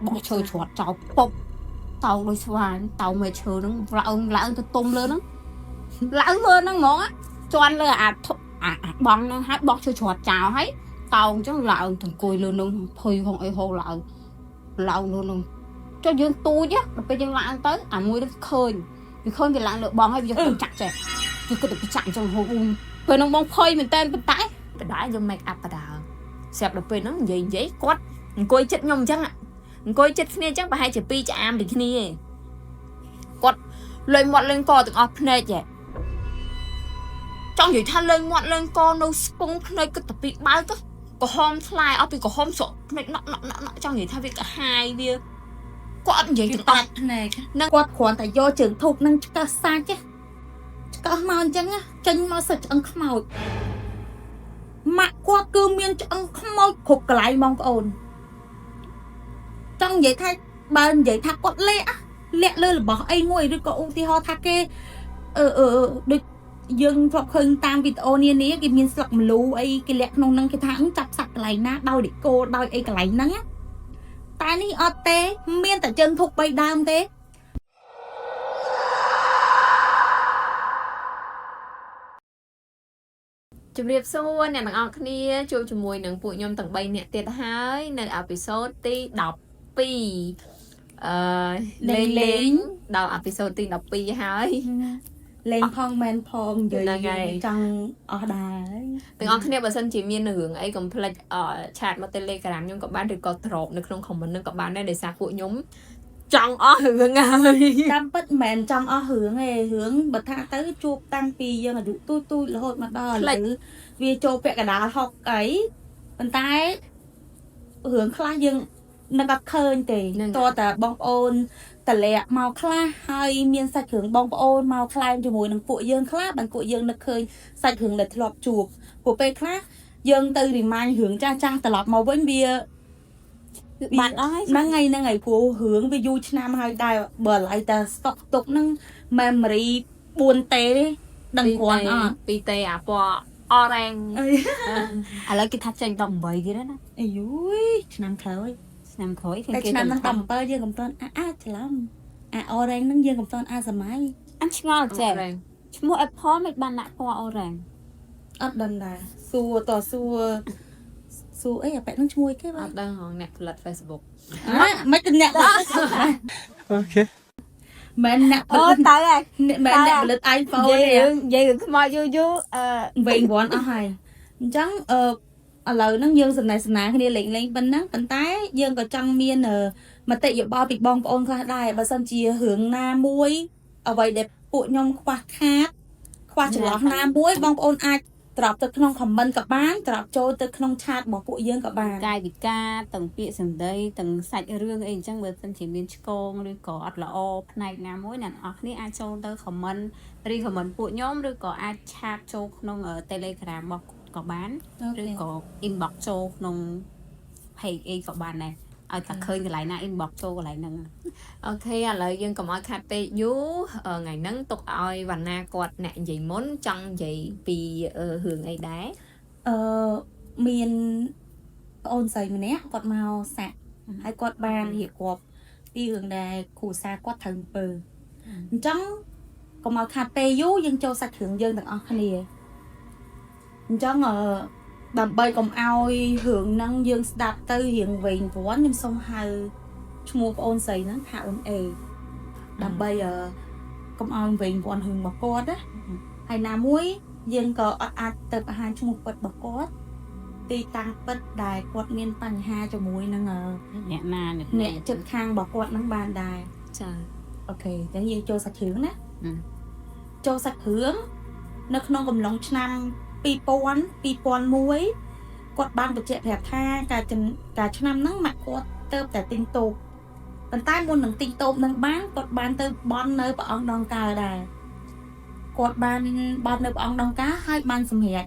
បោះឈើច្រត់ចោលពុបតោងដូចស្វាញតោងមេឈើហ្នឹងឡើងឡើងទៅទុំលើហ្នឹងឡើងលើហ្នឹងហ្មងជន់លើអាអាបងហ្នឹងហើយបោះឈើច្រត់ចោលហើយតោងអញ្ចឹងឡើងទៅអង្គុយលើហ្នឹងភុយហងអីហូរឡើងឡើងលើហ្នឹងចុះយើងទូចដល់ពេលយើងឡើងទៅអាមួយហ្នឹងឃើញវាឃើញវាឡើងលើបងហើយវាយកទៅចាក់ចេះវាគិតតែចាក់អញ្ចឹងហូរពេលហ្នឹងបងភ័យមែនតើប៉ុន្តែ បដាយើង make up បដាស្រាប់ដល់ពេលហ្នឹងនិយាយនិយាយគាត់អង្គុយចិត្តខ្ញុំអញ្ចឹងអង្គុយចិត្តគ្នាអញ្ចឹងប្រហែលជាពីរចាអាមពីគ្នាឯងគាត់លេងមាត់លេងកទាំងអស់ភ្នែកហ៎ចង់និយាយថាលេងមាត់លេងកនៅស្ពងភ្នែកគិតតែពីបើកក្រហមថ្លាយអស់ពីក្រហមស្រក់ភ្នែកណក់ណក់ណក់ណក់ចង់និយាយថាវាកាហាយវាគាត់អត់និយាយទាំងអស់ ភ្នែក នឹង គាត់គ្រាន់តែយកជើងធូបនឹងឆ្កឹះសាច់ទេឆ្កឹះមកអញ្ចឹងណាចេញមកសិតឆ្អឹងខ្មោចម៉ាក់គាត់គឺមានឆ្អឹងខ្មោចគ្រប់កន្លែងបងប្អូនចង់និយាយថាបើនិយាយថាគាត់លាក់លាក់លើរបស់អីមួយឬក៏ឧទាហរណ៍ថាគេអឺអឺដូចយើងធ្លាប់ឃើញតាមវីដេអូនានាគេមានស្លឹកម្លូអីគេលាក់ក្នុងហ្នឹងគេថាចាប់សัตว์កន្លែងណាដោយដេកូដោយអីកន្លែងហ្នឹងណាតែនេះអត់ទេ មានតែជើងធុកបីដើមទេ ជំរាបសួរអ្នកទាំងអស់គ្នាជួបជាមួយនឹងពួកខ្ញុំទាំង3នាក់ទៀតហើយនៅ episode ទី12អឺលេងលេងដល់ episode ទី12ហើយ លេងផងមែនផងនិយា ហ្នឹង យ ហើយ ចង់អស់ដែរ ទាំងអស់គ្នាបើសិនជាមានរឿងអីកុំភ្លេចអឺ chat មក Telegram ខ្ញុំក៏បានឬក៏ drop នៅក្នុង comment នឹងក៏បានដែរដោយសារពួកខ្ញុំចង់អស់រឿងហើយ តាមពិតមិនមែនចង់អស់រឿងទេរឿងបើថាទៅជួបតាំងពីយើងអាយុទូចទូចរហូតមកដល់ឥឡូវវាចូលពាក់កណ្ដាល60អីប៉ុន្តែរឿងខ្លះយើងនឹងអត់ឃើញទេតើតែបងប្អូនតម្លាក់មកខ្លះហើយមានសាច់រឿងបងប្អូនមកខ្លែងជាមួយនឹងពួកយើងខ្លះបានពួកយើងនឹកឃើញសាច់រឿងដែលធ្លាប់ជួបព្រោះពេលខ្លះយើងទៅ remind រឿងចាស់ចាស់ៗត្រឡប់មកវិញវា បាត់អស់ហើយ ហ្នឹងហើយហ្នឹងហើយព្រោះរឿងវាយូរឆ្នាំហើយដែរបើឡៃតែស្តុកទុកហ្នឹង memory 4ទេដឹងគ្រាន់អត់ ពីទេអាពណ៌អរ៉េង អី ឥឡូវគេថាចេញ18ទៀតណា អាយូយឆ្នាំក្រោយ ឆ្នាំក្រោយ តែឆ្នាំហ្នឹង17យើងកំតន់អាអាច្រឡំអា orange ហ្នឹងយើងកំតន់អាសម័យ អញឆ្ងល់ចេះឈ្មោះ Apple មិនបានដាក់ពណ៌ orange អត់ដឹងដែរសួរតសួរសួរអីអាប៉ែកហ្នឹងឈ្មោះអីគេបាទ អត់ដឹងហងអ្នកផលិត Facebook អាមិនទៅអ្នក Okay. មិនអ្នក អូ ផលិត ទៅហើយ មិនអ្នកផលិត iPhone និយាយ ទេ រឿងនិយាយរឿងខ្មោចយូរយូរអឺ វែងវាន់អស់ហើយអញ្ចឹងអឺឥឡូវហ្នឹងយើងសំណេះសំណាលគ្នាលេងលេងប៉ុណ្ណឹងប៉ុន្តែយើងក៏ចង់មានមតិយោបល់ពីបងប្អូនខ្លះដែរបើសិនជារឿងណាមួយអ្វីដែលពួកខ្ញុំខ្វះខាតខ្វះចន្លោះណាមួយបងប្អូនអាចត្រប់ទៅក្នុង comment ក៏បានត្រប់ចូលទៅក្នុង chat របស់ពួកយើងក៏បាន កាយវិការទាំងពាក្យសម្ដីទាំងសាច់រឿងអីអញ្ចឹងបើសិនជាមានឆ្កងឬក៏អត់ល្អផ្នែកណាមួយអ្នកនរគ្នាអាចចូលទៅ comment ឬ comment ពួកខ្ញុំឬក៏អាច chat ចូលក្នុង Telegram របស់ក៏បានឬក៏ inbox ចូលក្នុង page អីក៏បានដែរឲ្យតែឃើញកន្លែងណា inbox ចូលកន្លែងហ្នឹង Okay ឥឡូវយើងកុំឲ្យខាត់ពេកយូរថ្ងៃហ្នឹងទុកឲ្យវណ្ណាគាត់អ្នកនិយាយមុនចង់និយាយពីរឿងអីដែរ អឺមានប្អូនស្រីម្នាក់គាត់មកសាក់ហើយគាត់បានរៀបរាប់ពីរឿងដែលគ្រូសាគាត់ត្រូវអំពើអញ្ចឹងកុំឲ្យខាត់ពេលយូរយើងចូលសាច់រឿងយើងទាំងអស់គ្នាអញ្ចឹងអឺដើម្បីកុំឲ្យរឿងហ្នឹងយើងស្ដាប់ទៅរៀងវែងវាន់ខ្ញុំសូមហៅឈ្មោះប្អូនស្រីហ្នឹងថាអូនអេដើម្បីអឺកុំឲ្យវែងវាន់រឿងរបស់គាត់ណាហើយណាមួយយើងក៏អត់អាចទៅបង្ហាញឈ្មោះពិតរបស់គាត់ទីតាំងពិតដែលគាត់មានបញ្ហាជាមួយនឹង អ្នកណាអ្នក អ្នកចិត្តខាងរបស់គាត់ហ្នឹងបានដែរ ចា Okay អញ្ចឹងយើងចូលសាច់រឿងណាចូលសាច់រឿងនៅក្នុងកំឡុងឆ្នាំ2000 2001គាត់បានបញ្ជាក់ប្រាប់ថាការឆ្នាំហ្នឹងម៉ាក់គាត់ទៅតែទិញតូបប៉ុន្តែមុននឹងទិញតូបនឹងបានគាត់បានទៅបន់នៅព្រះអង្គដងកើដែរគាត់បានបន់នៅព្រះអង្គដងកើហើយបានសម្រេច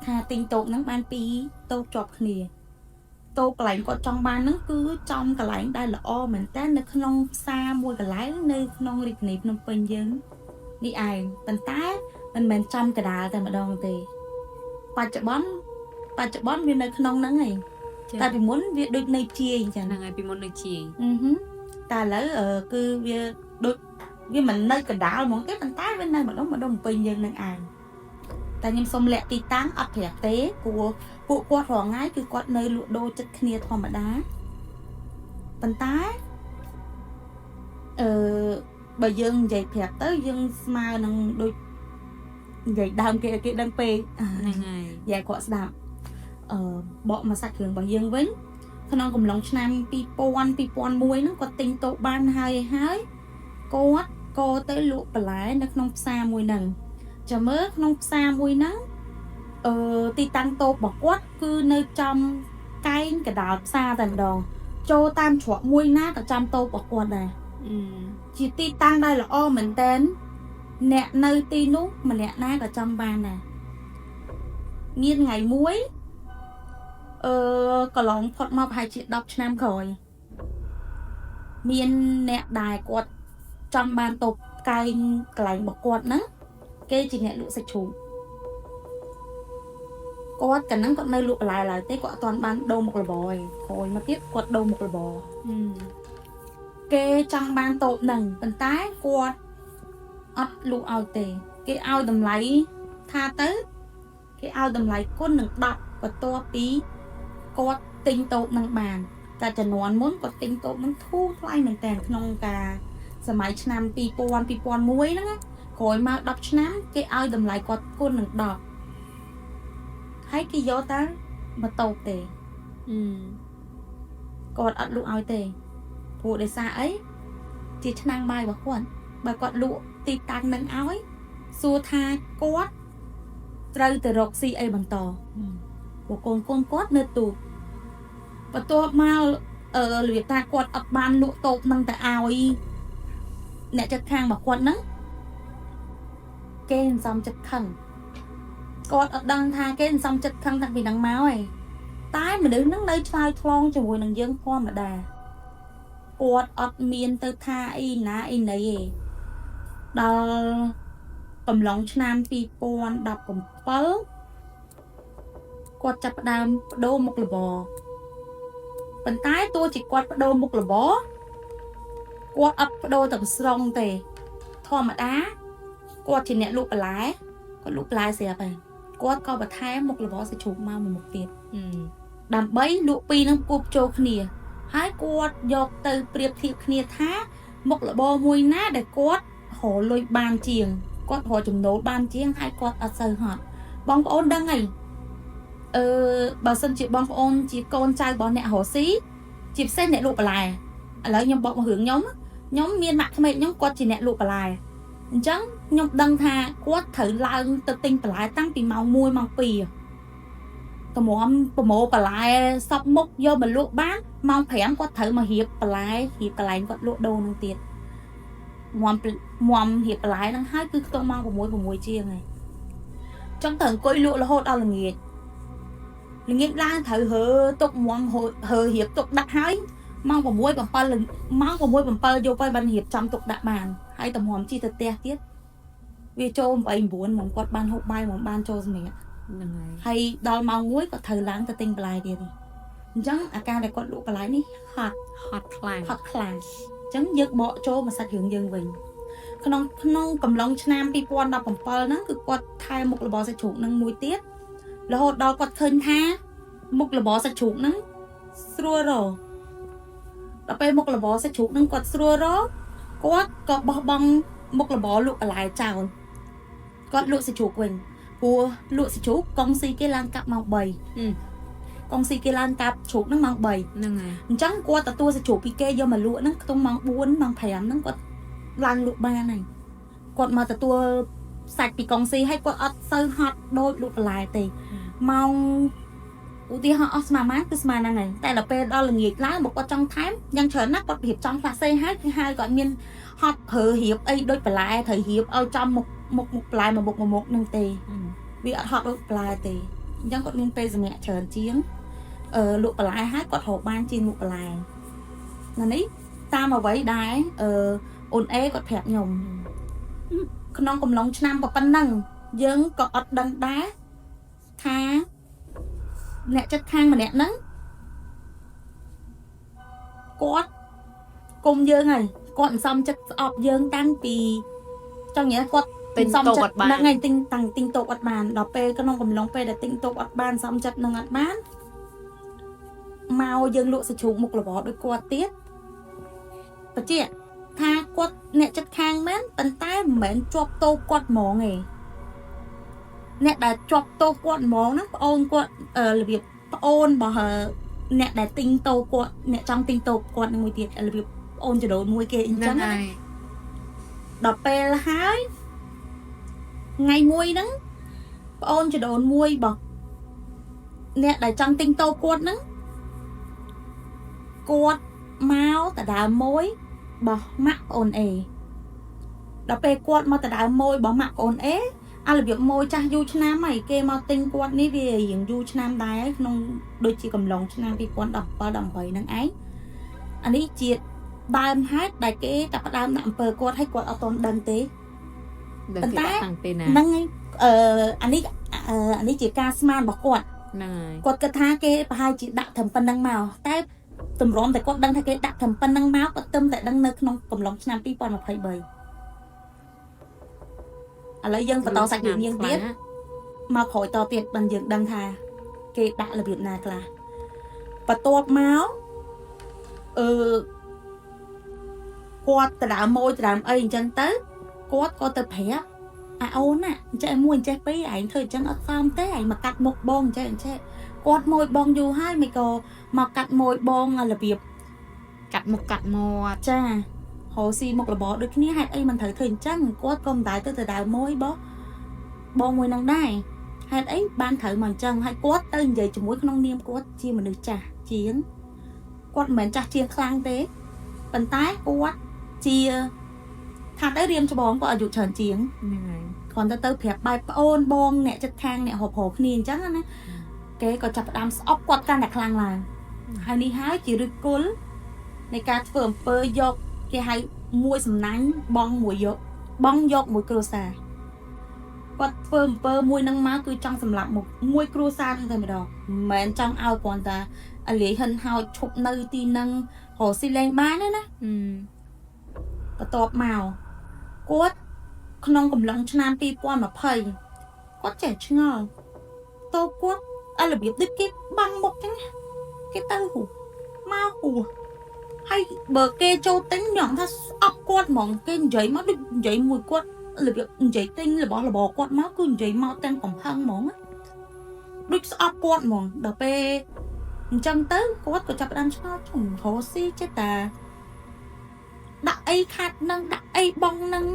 ថាទិញតូបហ្នឹងបានពីរតូបជាប់គ្នាតូបកន្លែងគាត់ចង់បានហ្នឹងគឺចំកន្លែងដែលល្អមែនតើនៅក្នុងផ្សារមួយកន្លែងនៅក្នុងរាជធានីភ្នំពេញយើងនេះឯងប៉ុន្តែមិនមែនចំកដាលតែម្ដងទេបច្ចុប្បន្នវានៅក្នុងហ្នឹងឯង តែពីមុនវាដូចនៅជាយអញ្ចឹង ហ្នឹងហើយពីមុននៅជាយ អឺហឹមតែឥឡូវគឺវាដូចវាមិននៅកណ្ដាលហ្មងទេប៉ុន្តែវានៅម្ដុំម្ដុំពេញយើងនឹងឯងតែខ្ញុំសុំលាក់ទីតាំងអត់ប្រាប់ទេព្រោះពួកគាត់រាល់ថ្ងៃគឺគាត់នៅលក់ដូរចិត្តគ្នាធម្មតាប៉ុន្តែអឺបើយើងនិយាយប្រាប់ទៅយើងស្មើនឹងដូចនិយាយដើមគេឲ្យគេដឹងពេក ហ្នឹងហើយ យាយគាត់ស្ដាប់បកមកសាច់គ្រឿងរបស់យើងវិញក្នុងកំឡុងឆ្នាំ2000 2001ហ្នឹងគាត់ទិញតូបបានហើយហើយគាត់ក៏ទៅលក់បន្លែនៅក្នុងផ្សារមួយហ្នឹងចាំមើលក្នុងផ្សារមួយហ្នឹងទីតាំងតូបរបស់គាត់គឺនៅចំកែងកណ្ដាលផ្សារតែម្ដងចូលតាមច្រកមួយណាក៏ចំតូបរបស់គាត់ដែរ អឺ ជាទីតាំងដែលល្អមែនតើអ្នកនៅទីនោះម្នាក់ណាក៏ចង់បានដែរមានថ្ងៃមួយកន្លងផុតមកប្រហែលជា10ឆ្នាំក្រោយមានអ្នកដែលគាត់ចង់បានតូបកែងកន្លែងរបស់គាត់ហ្នឹងគេជាអ្នកលក់សាច់ជ្រូកគាត់កាលហ្នឹងគាត់នៅលក់បន្លែឡើយទេគាត់អត់ទាន់បានដូរមុខរបរឯងក្រោយមកទៀតគាត់ដូរមុខរបរ អឺ គេចង់បានតូបនឹងប៉ុន្តែគាត់អត់លក់ឲ្យទេ គេឲ្យតម្លៃថាទៅគេឲ្យតម្លៃគុណនឹង10បន្ទាប់ពីគាត់ទិញតូបនឹងបានតែជំនាន់មុនគាត់ទិញតូបនឹងធូរថ្លៃមែនតើក្នុងការសម័យឆ្នាំ2000 2001ហ្នឹងណាក្រោយមក10ឆ្នាំគេឲ្យតម្លៃគាត់គុណនឹង10ហើយគេយកតែមកតូបទេ អឺ គាត់អត់លក់ឲ្យទេព្រោះដោយសារអីជាឆ្នាំងបាយរបស់គាត់បើគាត់លក់ទីតាំងនឹងឲ្យសួរថាគាត់ត្រូវទៅរកស៊ីអីបន្តព្រោះកូនកូនគាត់នៅទូចបន្ទាប់មករបៀបថាគាត់អត់បានលក់តូបនឹងទៅឲ្យអ្នកចិត្តខាងរបស់គាត់ហ្នឹងគេសន្សំចិត្តខឹងគាត់អត់ដឹងថាគេសន្សំចិត្តខឹងតាំងពីហ្នឹងមកឯង តែមនុស្សហ្នឹងនៅឆ្លើយឆ្លងជាមួយនឹងយើងធម្មតាគាត់អត់មានទៅថាអីណាអីណីទេដល់កំឡុងឆ្នាំ2017គាត់ចាប់ផ្ដើមបដូរមុខរបរប៉ុន្តែទោះជាគាត់បដូរមុខរបរគាត់អត់បដូរទាំងស្រុងទេធម្មតាគាត់ជាអ្នកលក់បន្លែគាត់លក់បន្លែស្រាប់ហើយគាត់ក៏បន្ថែមមុខរបរសាច់ជ្រូកមកមួយមុខទៀត អឺ ដើម្បីលក់ពីរនឹងគប់ចូលគ្នា ហើយគាត់យកទៅប្រៀបធៀបគ្នាថាមុខរបរមួយណាដែលគាត់រកលុយបានជាងគាត់រកចំណូលបានជាងហើយគាត់អត់សូវហត់បងប្អូនដឹងហើយអឺបើសិនជាបងប្អូនជាកូនចៅរបស់អ្នករកស៊ីជាពិសេសអ្នកលក់បន្លែឥឡូវខ្ញុំបកមករឿងខ្ញុំខ្ញុំមានម៉ាក់ក្មេកខ្ញុំគាត់ជាអ្នកលក់បន្លែអញ្ចឹងខ្ញុំដឹងថាគាត់ត្រូវឡើងទៅទិញបន្លែតាំងពីម៉ោង1ម៉ោង2 តម្រាំប្រមូលបន្លែសពមុខយកមកលក់បានម៉ោង5គាត់ត្រូវមករៀបបន្លែរៀបកន្លែងគាត់លក់ដូរនឹងទៀតមមមមរៀបបន្លែហ្នឹងហើយគឺខ្ទង់ម៉ោង6 6ជាងហើយចង់ត្រូវអង្គុយលក់រហូតដល់ល្ងាចល្ងាចឡើងត្រូវរើទុកមមរើរៀបទុកដាក់ហើយម៉ោង6 7ម៉ោង6 7យកទៅបានរៀបចំទុកដាក់បានហើយតម្រាំជិះទៅផ្ទះទៀតវាចូល8 9ហ្មងគាត់បានហូបបាយហ្មងបានចូលសម្រាប់ ហ្នឹងហើយ ហើយដល់ម៉ោង1គាត់ត្រូវឡើងទៅទិញបន្លែទៀតអញ្ចឹងអាការដែលគាត់លក់បន្លែនេះហត់ ហត់ខ្លាំង ហត់ខ្លាំងអញ្ចឹងយើងបកចូលមកសាច់រឿងយើងវិញក្នុងក្នុងកំឡុងឆ្នាំ2017ហ្នឹងគឺគាត់ថែមមុខរបរសាច់ជ្រូកហ្នឹងមួយទៀតរហូតដល់គាត់ឃើញថាមុខរបរសាច់ជ្រូកហ្នឹងស្រួលរកដល់ពេលមុខរបរសាច់ជ្រូកហ្នឹងគាត់ស្រួលរកគាត់ក៏បោះបង់មុខរបរលក់បន្លែចោលគាត់លក់សាច់ជ្រូកវិញព្រោះលក់សាច់ជ្រូកកុងស៊ីគេឡើងកាប់ម៉ោង3កុងស៊ីគេឡើងកាប់ជ្រូកហ្នឹងម៉ោង3 ហ្នឹងហើយ អញ្ចឹងគាត់ទទួលសាច់ជ្រូកពីគេយកមកលក់ហ្នឹងខ្ទង់ម៉ោង4ម៉ោង5ហ្នឹងគាត់ឡើងលក់បានហើយគាត់មកទទួលសាច់ពីកុងស៊ីហើយគាត់អត់សូវហត់ដូចលក់បន្លែទេម៉ោងឧទាហរណ៍អស់ស្មានម៉ានគឺស្មានហ្នឹងហើយតែដល់ពេលដល់ល្ងាចឡើងមកគាត់ចង់ថែមយ៉ាងច្រើនណាស់គាត់រៀបចំផ្លាសេហើយគឺហើយគាត់មានហត់ប្រើរៀបអីដូចបន្លែត្រូវរៀបឲ្យចំមុខមុខមុខបន្លែមួយមុខមួយមុខហ្នឹងទេវាអត់ហត់ដូចបន្លែទេអញ្ចឹងគាត់មានពេលសម្រាប់ច្រើនជាងលក់បន្លែហើយគាត់រកបានជាងលក់បន្លែណានេះតាមអ្វីដែលអូនអេគាត់ប្រាប់ខ្ញុំក្នុងកំឡុងឆ្នាំប៉ុណ្ណឹងយើងក៏អត់ដឹងដែរថាអ្នកចិត្តខាងម្នាក់ហ្នឹង គាត់គុំយើងហើយគាត់មិនសមចិត្តស្អប់យើងតាំងពីចង់និយាយគាត់ ទិញតូបអត់បាន ហ្នឹងហើយទិញតាំងទិញតូបអត់បានដល់ពេលក្នុងកំឡុងពេលដែលទិញតូបអត់បានសំចិត្តនឹងអត់បានមកយើងលក់សាច់ជ្រូកមុខរបរដូចគាត់ទៀតបជាថាគាត់អ្នកចិត្តខាងមែនប៉ុន្តែមិនមែនជាប់តូបគាត់ហ្មងទេអ្នកដែលជាប់តូបគាត់ហ្មងហ្នឹងប្អូនគាត់របៀបប្អូនរបស់អ្នកដែលទិញតូបគាត់អ្នកចង់ទិញតូបគាត់នឹងមួយទៀតរបៀបប្អូនចដូនមួយគេអញ្ចឹងណា ដល់ពេលហើយថ្ងៃមួយហ្នឹងប្អូនចដូនមួយរបស់អ្នកដែលចង់ទិញតូបគាត់ហ្នឹងគាត់មកតដើមមួយរបស់ម៉ាក់ប្អូនអេដល់ពេលគាត់មកតដើមមួយរបស់ម៉ាក់ប្អូនអេអារបៀបមួយចាស់យូរឆ្នាំហើយគេមកទិញគាត់នេះវារៀងយូរឆ្នាំដែរក្នុងដូចជាកំឡុងឆ្នាំ2017 18ហ្នឹងឯងអានេះជាដើមហេតុដែលគេតែផ្ដើមដាក់អំពើគាត់ឲ្យគាត់អត់ទាន់ដឹងទេ ដឹងគេដាក់តាំងពេលណា ហ្នឹងហើយអានេះអានេះជាការស្មានរបស់គាត់ ហ្នឹងហើយ គាត់គិតថាគេប្រហែលជាដាក់ត្រឹមប៉ុណ្្នឹងមកតែតម្រាំតែគាត់ដឹងថាគេដាក់ត្រឹមប៉ុណ្្នឹងមកគាត់ទឹមតែដឹងនៅក្នុងកំឡុងឆ្នាំ2023ឥឡូវយើងបន្តសាច់រឿងយើងទៀតមកក្រោយតទៀតបានយើងដឹងថាគេដាក់របៀបណាខ្លះបន្ទាប់មកអឺគាត់ដដើមមួយដដើមអីអញ្ចឹងទៅគាត់ក៏ទៅប្រាប់អាអូនណាអញ្ចេះមួយអញ្ចេះពីរឯងធ្វើអញ្ចឹងអត់សមទេឯងមកកាត់មុខបងអញ្ចេះអញ្ចេះគាត់មួយបងយូរហើយមិនក៏មកកាត់មួយបងរបៀប កាត់មុខកាត់មាត់ ចារកស៊ីមុខរបរដូចគ្នាហេតុអីមិនត្រូវធ្វើអញ្ចឹងគាត់ក៏មិនដែរទៅដដើមមួយបងបងមួយនឹងដែរហេតុអីបានត្រូវមកអញ្ចឹងហើយគាត់ទៅនិយាយជាមួយក្នុងនាមគាត់ជាមនុស្សចាស់ជាងគាត់មិនមែនចាស់ជាងខ្លាំងទេប៉ុន្តែគាត់ជាថាទៅរៀមច្បងគាត់អាយុច្រើនជាង ហ្នឹងហើយ គ្រាន់តែទៅប្រាប់បែបប្អូនបងអ្នកចិត្តខាងអ្នកហូបរកគ្នាអញ្ចឹងណាគេក៏ចាប់ផ្ដើមស្អប់គាត់កាន់តែខ្លាំងឡើងហើយនេះហើយជាឫសគល់នៃការធ្វើអំពើយកគេហៅមួយសំណាញ់បងមួយយកបងយកមួយគ្រួសារគាត់ធ្វើអំពើមួយនឹងមកគឺចង់សម្លាប់មុខមួយគ្រួសារហ្នឹងតែម្ដងមិនមែនចង់ឲ្យគ្រាន់តែអាលាយហិនហោចឈប់នៅទីហ្នឹងរកស៊ីលេងបានទេណា បន្ទាប់មកគាត់ក្នុងកំឡុងឆ្នាំ2020គាត់ចេះឆ្ងល់តោគាត់អារបៀបដូចគេបាំងមុខចឹងណាគេទៅហួមកហួហើយបើគេចូលទិញខ្ញុំថាស្អប់គាត់ហ្មងគេនិយាយមកដូចនិយាយមួយគាត់របៀបនិយាយទិញរបស់របរគាត់មកគឺនិយាយមកទាំងកំហឹងហ្មងណាដូចស្អប់គាត់ហ្មងដល់ពេលអញ្ចឹងទៅគាត់ក៏ចាប់ផ្ដើមឆ្ងល់ជុំរកស៊ីចេះតា ដាក់អីខាត់នឹងដាក់អីបងនឹង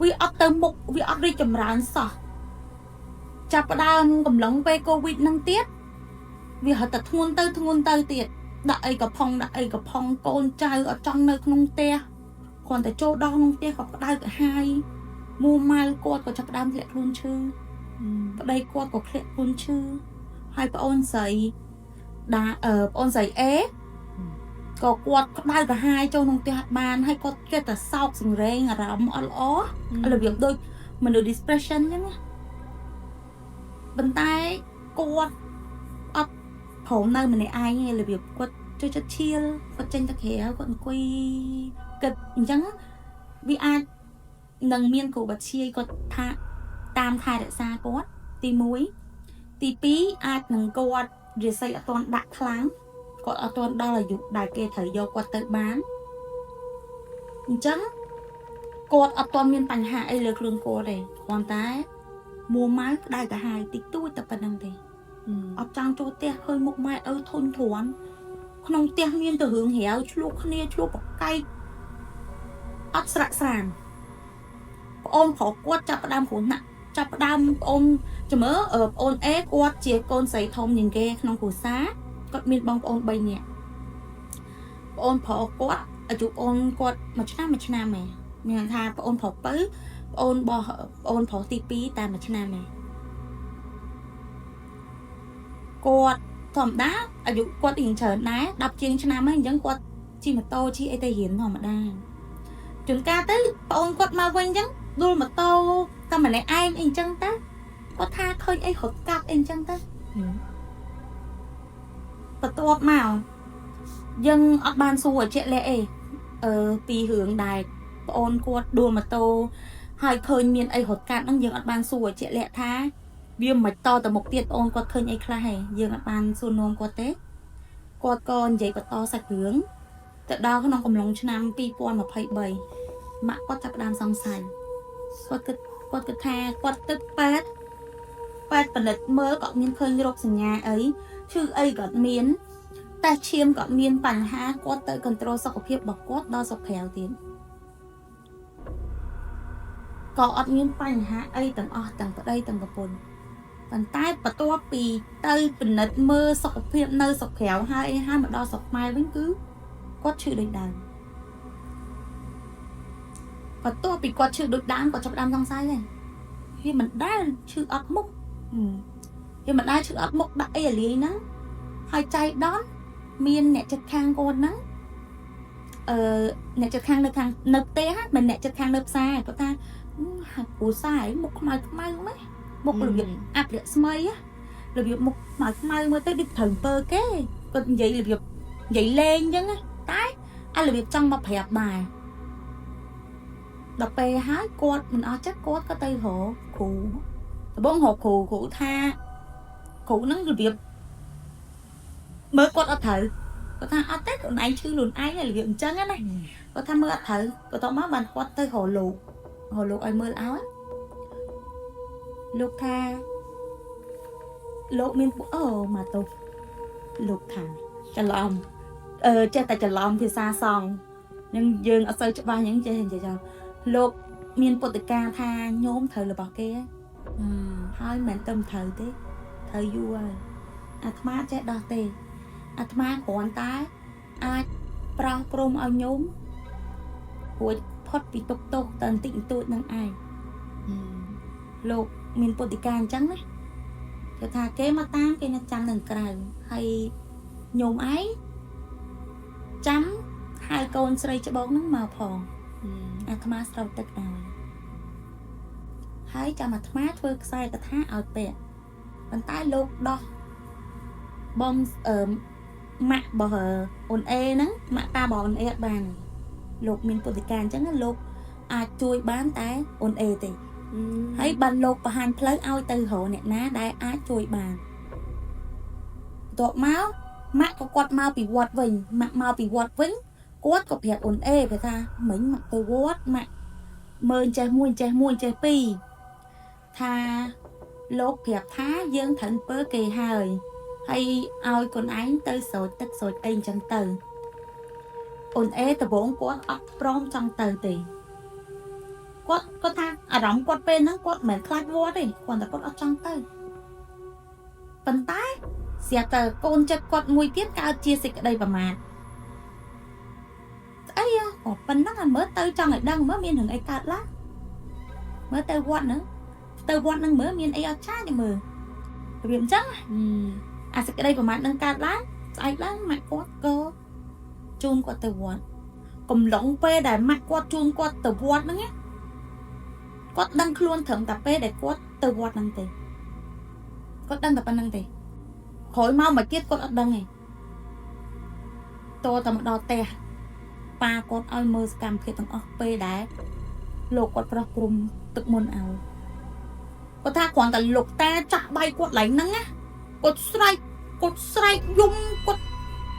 វាអត់ទៅមុខវាអត់រីកចម្រើនសោះចាប់ផ្ដើមកំឡុងពេលកូវីដនឹងទៀតវាហត់តែធ្ងន់ទៅធ្ងន់ទៅទៀតដាក់អីក៏ផុងដាក់អីក៏ផុងកូនចៅអត់ចង់នៅក្នុងផ្ទះគ្រាន់តែចូលដល់ក្នុងផ្ទះក៏ក្តៅក្រហាយមួម៉ៅគាត់ក៏ចាប់ផ្ដើមធ្លាក់ខ្លួនឈឺប្តីគាត់ក៏ធ្លាក់ខ្លួនឈឺហើយប្អូនស្រីដាប្អូនស្រីអេ ក៏គាត់ក្តៅក្រហាយចូលក្នុងផ្ទះអត់បានហើយគាត់ចេះតែសោកសង្រេងអារម្មណ៍អត់ល្អរបៀបដូចមនុស្ស depression អញ្ចឹងណាប៉ុន្តែគាត់អត់ព្រមនៅម្នាក់ឯងទេរបៀបគាត់ចូលចិត្តឈៀលគាត់ចេញទៅក្រៅគាត់អង្គុយគិតអញ្ចឹងវាអាចនឹងមានគ្រូបាធ្យាយគាត់ថាតាមថែរក្សាគាត់ទី1ទី2អាចនឹងគាត់រិស័យអត់ទាន់ដាក់ខ្លាំង គាត់អត់ទាន់ដល់អាយុដែលគេត្រូវយកគាត់ទៅបានអញ្ចឹងគាត់អត់ទាន់មានបញ្ហាអីលើខ្លួនគាត់ទេគ្រាន់តែមួម៉ៅក្តៅក្រហាយតិចតួចតែប៉ុណ្្នឹងទេអត់ចង់ចូលផ្ទះឃើញមុខម៉ែឪធុញទ្រាន់ក្នុងផ្ទះមានតែរឿងរាវឆ្លោះគ្នាឆ្លោះប្រកែកអត់ស្រាក់ស្រានប្អូនប្រុសគាត់ចាប់ផ្ដើមគ្រោះថ្នាក់ចាប់ផ្ដើមប្អូនចាំមើលប្អូនអេគាត់ជាកូនស្រីធំជាងគេក្នុងគ្រួសារ គាត់មានបងប្អូន3នាក់ប្អូនប្រុសគាត់អាយុប្អូនគាត់មួយឆ្នាំមួយឆ្នាំឯងមានន័យថាប្អូនប្រុសពៅប្អូនរបស់ប្អូនប្រុសទី2តែមួយឆ្នាំឯងគាត់ធម្មតាអាយុគាត់រៀងច្រើនដែរ10ជាងឆ្នាំហើយអញ្ចឹងគាត់ជិះម៉ូតូជិះអីទៅរៀនធម្មតាជួនកាលទៅប្អូនគាត់មកវិញអញ្ចឹងដួលម៉ូតូតែម្នាក់ឯងអីអញ្ចឹងទៅគាត់ថាឃើញអីរត់កាត់អីអញ្ចឹងទៅ បន្ទាប់មក យើងអត់បានសួរឲ្យជាក់លាក់អីពីរឿងដែលប្អូនគាត់ដួលម៉ូតូហើយឃើញមានអីរត់កាត់ហ្នឹងយើងអត់បានសួរឲ្យជាក់លាក់ថាវាមិនតទៅមុខទៀតប្អូនគាត់ឃើញអីខ្លះហេយើងអត់បានសួរនាំគាត់ទេគាត់ក៏និយាយបន្តសាច់រឿងទៅដល់ក្នុងកំឡុងឆ្នាំ2023ម៉ាក់គាត់ចាប់ផ្ដើមសង្ស័យគាត់គិតថាគាត់ទៅពេទ្យពេទ្យពិនិត្យមើលក៏អត់មានឃើញរោគសញ្ញាអីឈឺអីក៏អត់មាន តែឈាមក៏មានបញ្ហាគាត់ទៅ control សុខភាពរបស់គាត់ដល់ស្រុកក្រៅទៀតក៏អត់មានបញ្ហាអីទាំងអស់ទាំងប្តីទាំងប្រពន្ធប៉ុន្តែបន្ទាប់ពីទៅពិនិត្យមើលសុខភាពនៅស្រុកក្រៅហើយអីហើយមកដល់ស្រុកខ្មែរវិញគឺគាត់ឈឺដូចដើមបន្ទាប់ពីគាត់ឈឺដូចដើមគាត់ចាប់ផ្ដើមសង្ស័យហើយវាមិនដែលឈឺអត់មុខវាមិនដែលឈឺអត់មុខដាក់អីអាលាយហ្នឹងហើយចៃដន្យ មានអ្នកចិត្តខាងគាត់ហ្នឹងអឺអ្នកចិត្តខាងនៅខាងនៅផ្ទះហ្នឹងមិនអ្នកចិត្តខាងនៅផ្សារគាត់ថាហាក់ពូសាយមុខខ្មៅខ្មៅម៉េចមុខរបៀបអាប់រស្មីរបៀបមុខខ្មៅខ្មៅមើលទៅដូចត្រូវអំពើគេគាត់និយាយរបៀបនិយាយលេងអញ្ចឹងណាតែអារបៀបចង់មកប្រាប់ដែរដល់ពេលហើយគាត់មិនអស់ចិត្តគាត់ក៏ទៅរកគ្រូដំបងរកគ្រូគ្រូថាគ្រូហ្នឹងរបៀបមើលគាត់អត់ត្រូវគាត់ថាអត់ទេខ្លួនឯងឈឺខ្លួនឯងរបៀបអញ្ចឹងណាគាត់ថាមើលអត់ត្រូវបន្ទាប់មកបានគាត់ទៅរកលោករកលោកឲ្យមើលឲ្យលោកថាលោកមានអូមកទៅលោកថាច្រឡំចេះតែច្រឡំភាសាសង្ឃនឹងយើងអត់សូវច្បាស់អញ្ចឹងចេះនិយាយចោលលោកមានពុទ្ធិកាថាញោមត្រូវរបស់គេហើយមិនមែនទៅមិនត្រូវទេត្រូវយូរហើយអាត្មាចេះដោះទេអាត្មាគ្រាន់តែអាចប្រោះព្រំឲ្យញោមរួចផុតពីទុកទោសទៅបន្តិចបន្តួចនឹងឯងលោកមានពុទ្ធិកាអញ្ចឹងណាគេថាគេមកតាមគេនៅចាំនឹងក្រៅហើយញោមឯងចាំហៅកូនស្រីច្បងនឹងមកផងអាត្មាស្រោចទឹកឲ្យហើយចាំអាត្មាធ្វើខ្សែកថាឲ្យពាក់ប៉ុន្តែលោកដោះបងអឺម៉ាក់របស់អូនអេហ្នឹងម៉ាក់តារបស់អូនអេអត់បានលោកមានពុទ្ធិកាអញ្ចឹងលោកអាចជួយបានតែអូនអេទេហើយបានលោកបង្ហាញផ្លូវឲ្យទៅរកអ្នកណាដែលអាចជួយបានបន្ទាប់មកម៉ាក់ក៏គាត់មកពីវត្តវិញម៉ាក់មកពីវត្តវិញគាត់ក៏ប្រាប់អូនអេប្រាប់ថាមិញម៉ាក់ទៅវត្តម៉ាក់មើលចេះមួយចេះមួយចេះពីរថាលោកប្រាប់ថាយើងត្រូវអំពើគេហើយហើយឲ្យកូនឯងទៅស្រោចទឹកស្រោចអីអញ្ចឹងទៅអូនអេដំបូងគាត់អត់ព្រមចង់ទៅទេគាត់ថាអារម្មណ៍គាត់ពេលហ្នឹងគាត់មិនមែនខ្លាចវត្តទេគាត់តែគាត់អត់ចង់ទៅប៉ុន្តែស្រាប់តែកូនចិត្តគាត់មួយទៀតកើតជាសេចក្តីប្រមាទស្អីក៏ប៉ុណ្ណឹងឲ្យមើលទៅចង់ឲ្យដឹងមើលមានរឿងអីកើតឡើងមើលទៅវត្តហ្នឹងទៅវត្តហ្នឹងមើលមានអីអត់ឆាទេមើលរបៀបអញ្ចឹងអាសេចក្តីប្រមាទនឹងកើតឡើងស្អែកឡើងម៉ាក់គាត់ក៏ជូនគាត់ទៅវត្តកំឡុងពេលដែលម៉ាក់គាត់ជូនគាត់ទៅវត្តហ្នឹងណាគាត់ដឹងខ្លួនត្រឹមតែពេលដែលគាត់ទៅវត្តហ្នឹងទេគាត់ដឹងតែប៉ុណ្្នឹងទេក្រោយមកមកទៀតគាត់អត់ដឹងទេតតែមកដល់ផ្ទះប៉ាគាត់ឲ្យមើលសកម្មភាពទាំងអស់ពេលដែលលោកគាត់ប្រោះព្រំទឹកមុនឲ្យគាត់ថាគ្រាន់តែលោកតាចាក់បាយគាត់ឡើងហ្នឹងណាគាត់ស្រែកគាត់ស្រែកយំគាត់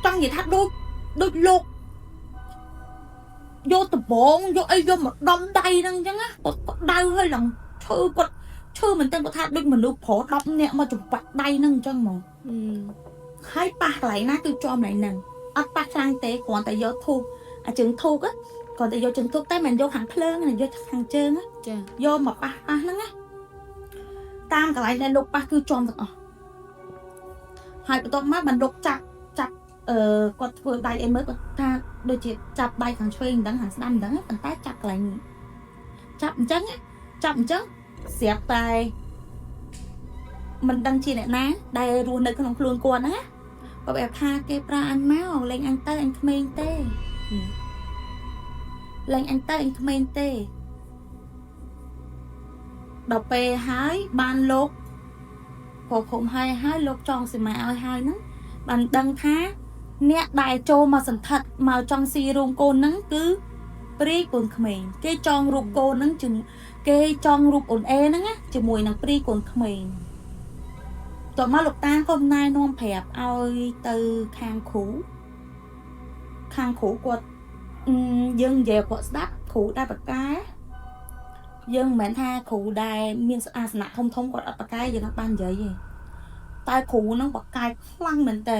ចង់និយាយថាដូចលោកយកដបងយកអីយកមកដំដៃហ្នឹងអញ្ចឹងណាគាត់ដៅហើយឡើងឈឺគាត់ឈឺមែនទែនគាត់ថាដូចមនុស្សប្រុស10នាក់មកចំបាក់ដៃហ្នឹងអញ្ចឹងហ្មងហើយប៉ះកន្លែងណាគឺជាប់កន្លែងហ្នឹងអត់ប៉ះខ្លាំងទេគ្រាន់តែយកធូបអាជើងធូបគ្រាន់តែយកជើងធូបតែមិនយកខាងភ្លើងណាយកខាងជើង ចា យកមកប៉ះប៉ះហ្នឹងណាតាមកន្លែងដែលលោកប៉ះគឺជាប់ទាំងអស់ហើយបន្ទាប់មកបានលោកចាប់ចាប់គាត់ធ្វើដៃអីមើលគាត់ថាដូចជាចាប់ដៃខាងឆ្វេងមិនដឹងខាងស្ដាំមិនដឹងប៉ុន្តែចាប់កន្លែងចាប់អញ្ចឹងចាប់អញ្ចឹងស្រាប់តែមិនដឹងជាអ្នកណាដែលរស់នៅក្នុងខ្លួនគាត់ហ្នឹងណាគាត់ប្រាប់ថាគេប្រើអញមកលេងអញទៅអញក្មេងទេលេងអញទៅអញក្មេងទេដល់ពេលហើយបានលោកប្រភពហើយហើយលោកចងសីមាឲ្យហើយហ្នឹងបានដឹងថា អ្នកដែលចូលមកសន្ធិដ្ឋមកចង់ស៊ីរូងកូនហ្នឹងគឺព្រាយកូនក្មេងគេចងរូបកូនហ្នឹងជាគេចងរូបអូនអេហ្នឹងណាជាមួយនឹងព្រាយកូនក្មេងតោះមកលោកតាក៏ណែនាំប្រាប់ឲ្យទៅខាងគ្រូខាងគ្រូគាត់យើងនិយាយឲ្យគាត់ស្ដាប់គ្រូដែលបកកែយើងមិនមែនថាគ្រូដែលមានអាសនៈធំធំៗគាត់អត់បកកែយើងអត់បាននិយាយទេតែគ្រូហ្នឹងបកកែខ្លាំងមែនតើ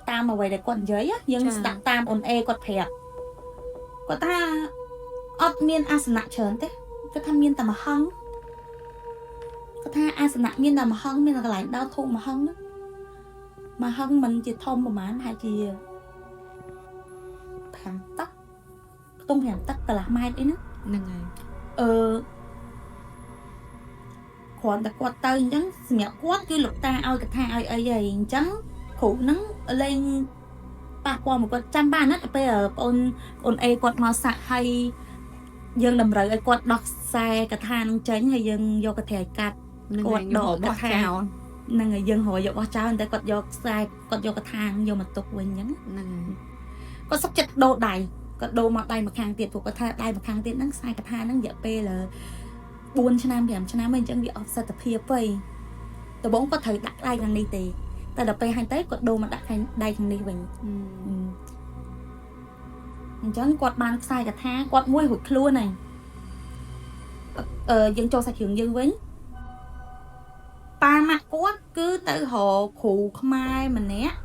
តាមអ្វីដែលគាត់និយាយណាយើងស្ដាប់តាមអូនអេគាត់ប្រាប់គាត់ថាអត់មានអាសនៈច្រើនទេគាត់ថាមានតែមួយហង្សគាត់ថាអាសនៈមានតែមួយហង្សមានកន្លែងដោតធូបមួយហង្សហ្នឹងមួយហង្សមិនជាធំប្រហែលហើយជា5ទឹកខ្ទង់5ទឹកកន្លះម៉ែត្រអីហ្នឹង ហ្នឹងហើយ អឺគ្រាន់តែគាត់ទៅអញ្ចឹងសម្រាប់គាត់គឺលោកតាឲ្យកថាឲ្យអីហើយអញ្ចឹងគ្រូហ្នឹងលេងប៉ះពាល់មកគាត់ចាំបានណាស់ដល់ពេលបងអូនអេគាត់មកសាក់ឲ្យយើងតម្រូវឲ្យគាត់ដោះខ្សែកថានឹងចេញហើយយើងយកកថាឲ្យកាត់ ហ្នឹង គាត់ ហើយខ្ញុំ ដក បោះ កថា ចោល ហ្នឹងហើយយើងរកយកបោះចោលតែគាត់យកខ្សែគាត់យកកថាហ្នឹងយកមកទុកវិញអញ្ចឹង ហ្នឹងហើយ គាត់សុកចិត្តដូរដៃគាត់ដូរមកដៃម្ខាងទៀតព្រោះគាត់ថាដៃម្ខាងទៀតហ្នឹងខ្សែកថាហ្នឹងរយៈពេល4ឆ្នាំ5ឆ្នាំហើយអញ្ចឹងវាអត់សិទ្ធិភាពទេដំបូងគាត់ត្រូវដាក់ដៃខាងនេះទេតែដល់ពេលហើយទៅគាត់ដូរមកដាក់ខាងដៃខាងនេះវិញអញ្ចឹងគាត់បានខ្សែកថាគាត់មួយរួចខ្លួនហើយយើងចូលសាច់រឿងយើងវិញប៉ាម៉ាក់គាត់គឺទៅរកគ្រូខ្មែរម្នាក់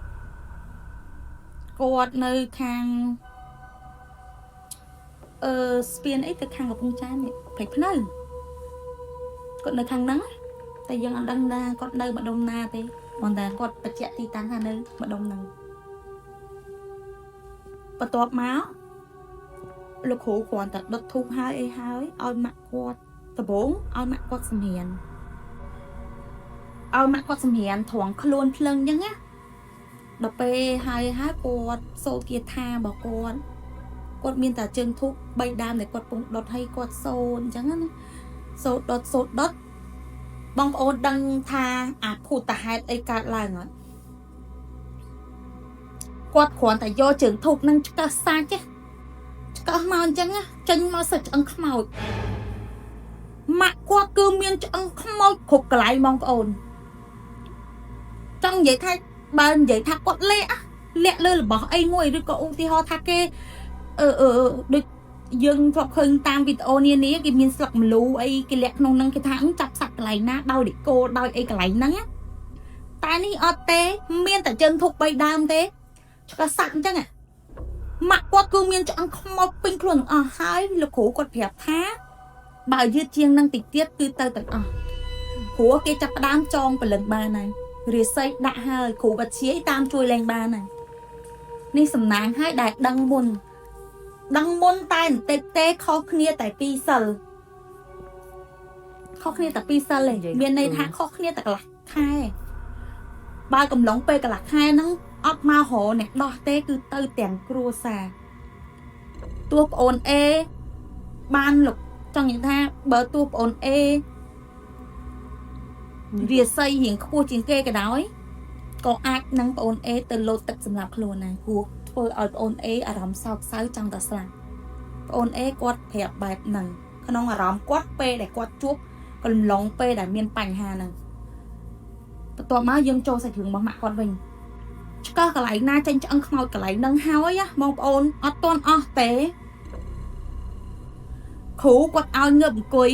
គាត់នៅខាងស្ពានអីទៅខាងកំពង់ចាមនេះព្រែកភ្នៅគាត់នៅខាងហ្នឹងណាតែយើងអត់ដឹងណាគាត់នៅម្ដុំណាទេគ្រាន់តែគាត់បញ្ជាក់ទីតាំងថានៅម្ដុំហ្នឹងបន្ទាប់មកលោកគ្រូគ្រាន់តែដុតធូបហើយអីហើយឲ្យម៉ាក់គាត់ដំបូងឲ្យម៉ាក់គាត់សម្រៀនឲ្យម៉ាក់គាត់សម្រៀនត្រង់ខ្លួនភ្លឹងអញ្ចឹងណាដល់ពេលហើយហើយគាត់សូត្រគាថារបស់គាត់គាត់មានតែជើងធូប3ដើមដែលគាត់ពងដុតឲ្យគាត់សូត្រអញ្ចឹងណាសូត្រដុតសូត្រដុតបងប្អូនដឹងថាអាភូតហេតុអីកើតឡើងអត់គាត់គ្រាន់តែយកជើងធូបនឹងឆ្កឹះសាច់ទេឆ្កឹះមកអញ្ចឹងណាចេញមកសិតឆ្អឹងខ្មោចម៉ាក់គាត់គឺមានឆ្អឹងខ្មោចគ្រប់កន្លែងបងប្អូនចង់និយាយថាបើនិយាយថាគាត់លាក់อะលាក់លើរបស់អីមួយឬក៏ឧទាហរណ៍ថាគេអឺអឺដូចយើងធ្លាប់ឃើញតាមវីដេអូនានាគេមានស្លឹកម្លូអីគេលាក់ក្នុងហ្នឹងគេថាចាប់សัตว์កន្លែងណាដោយដេកូដោយអីកន្លែងហ្នឹងណាតែនេះអត់ទេមានតែជើងធុក3ដើមទេឆ្កឹះសัตว์អញ្ចឹងอะម៉ាក់គាត់គឺមានឆ្អឹងខ្មោចពេញខ្លួនទាំងអស់ហើយលោកគ្រូគាត់ប្រាប់ថាបើយឺតជាងនឹងតិចទៀតគឺទៅទាំងអស់ព្រោះគេចាប់ផ្ដើមចងព្រលឹងបានហើយរាសីដាក់ហើយគ្រូបាត់ជាយតាមជួយលែងបានហើយនេះសំណាងហើយដែលដឹងមុនដឹងមុនតែបន្តិចទេខុសគ្នាតែពីរសិលខុសគ្នាតែពីរសិលឯងមានន័យថាខុសគ្នាតែកន្លះខែបើកំឡុងពេលកន្លះខែហ្នឹងអត់មករកអ្នកដោះទេគឺទៅទាំងគ្រួសារទោះប្អូនអេបានលោកចង់និយាយថាបើទោះប្អូនអេរាសីរៀងខ្ពស់ជាងគេក៏ដោយក៏អាចនឹងប្អូនអេទៅលោតទឹកសម្រាប់ខ្លួនដែរព្រោះធ្វើឲ្យប្អូនអេអារម្មណ៍សោកសៅចង់តែស្លាប់ប្អូនអេគាត់ប្រាប់បែបហ្នឹងក្នុងអារម្មណ៍គាត់ពេលដែលគាត់ជួបកំឡុងពេលដែលមានបញ្ហាហ្នឹងបន្ទាប់មកយើងចូលសាច់រឿងរបស់ម៉ាក់គាត់វិញឆ្កឹះកន្លែងណាចេញឆ្អឹងខ្មោចកន្លែងហ្នឹងហើយណាបងប្អូនអត់ទាន់អស់ទេគ្រូគាត់ឲ្យងើបអង្គុយ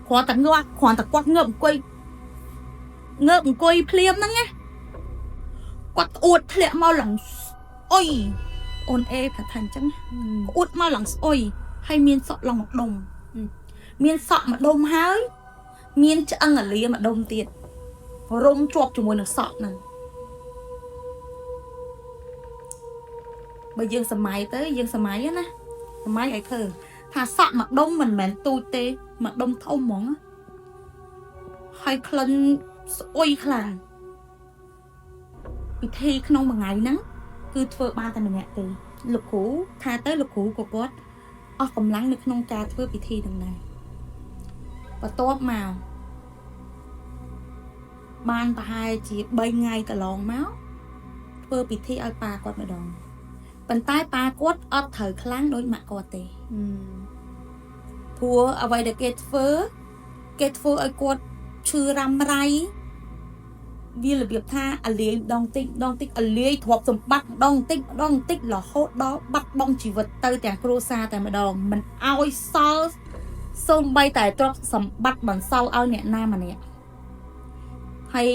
គ្រាន់តែងើបគ្រាន់តែគាត់ងើបអង្គុយងើបអង្គុយភ្លាមហ្នឹងណាគាត់ក្អួតធ្លាក់មកឡើងស្អុយអូនអេប្រាប់ថាអញ្ចឹងក្អួតមកឡើងស្អុយហើយមានសក់ឡើងមួយដុំមានសក់មួយដុំហើយមានឆ្អឹងអាលាមួយដុំទៀតរុំជាប់ជាមួយនឹងសក់ហ្នឹងបើយើងសម័យទៅយើងសម័យណាសម័យឲ្យឃើញថាសក់មួយដុំមិនមែនទូចទេមួយដុំធំហ្មងណាហើយក្លិនស្អុយខ្លាំងពិធីក្នុងមួយថ្ងៃហ្នឹងគឺធ្វើបានតែម្នាក់ទេលោកគ្រូថាទៅលោកគ្រូក៏គាត់អស់កម្លាំងនៅក្នុងការធ្វើពិធីហ្នឹងដែរបន្ទាប់មកបានប្រហែលជា3ថ្ងៃកន្លងមក ធ្វើពិធីឲ្យប៉ាគាត់ម្ដងប៉ុន្តែប៉ាគាត់អត់ត្រូវខ្លាំងដូចម៉ាក់គាត់ទេ ព្រោះអ្វីដែលគេធ្វើគេធ្វើឲ្យគាត់ឈឺរ៉ាំរ៉ៃវារបៀបថាអាលាយម្ដងតិចម្ដងតិចអាលាយទ្រព្យសម្បត្តិម្ដងតិចម្ដងតិចរហូតដល់បាត់បង់ជីវិតទៅទាំងគ្រួសារតែម្ដងមិនឲ្យសល់សូម្បីតែទ្រព្យសម្បត្តិបន្សល់ឲ្យអ្នកណាម្នាក់ហើយ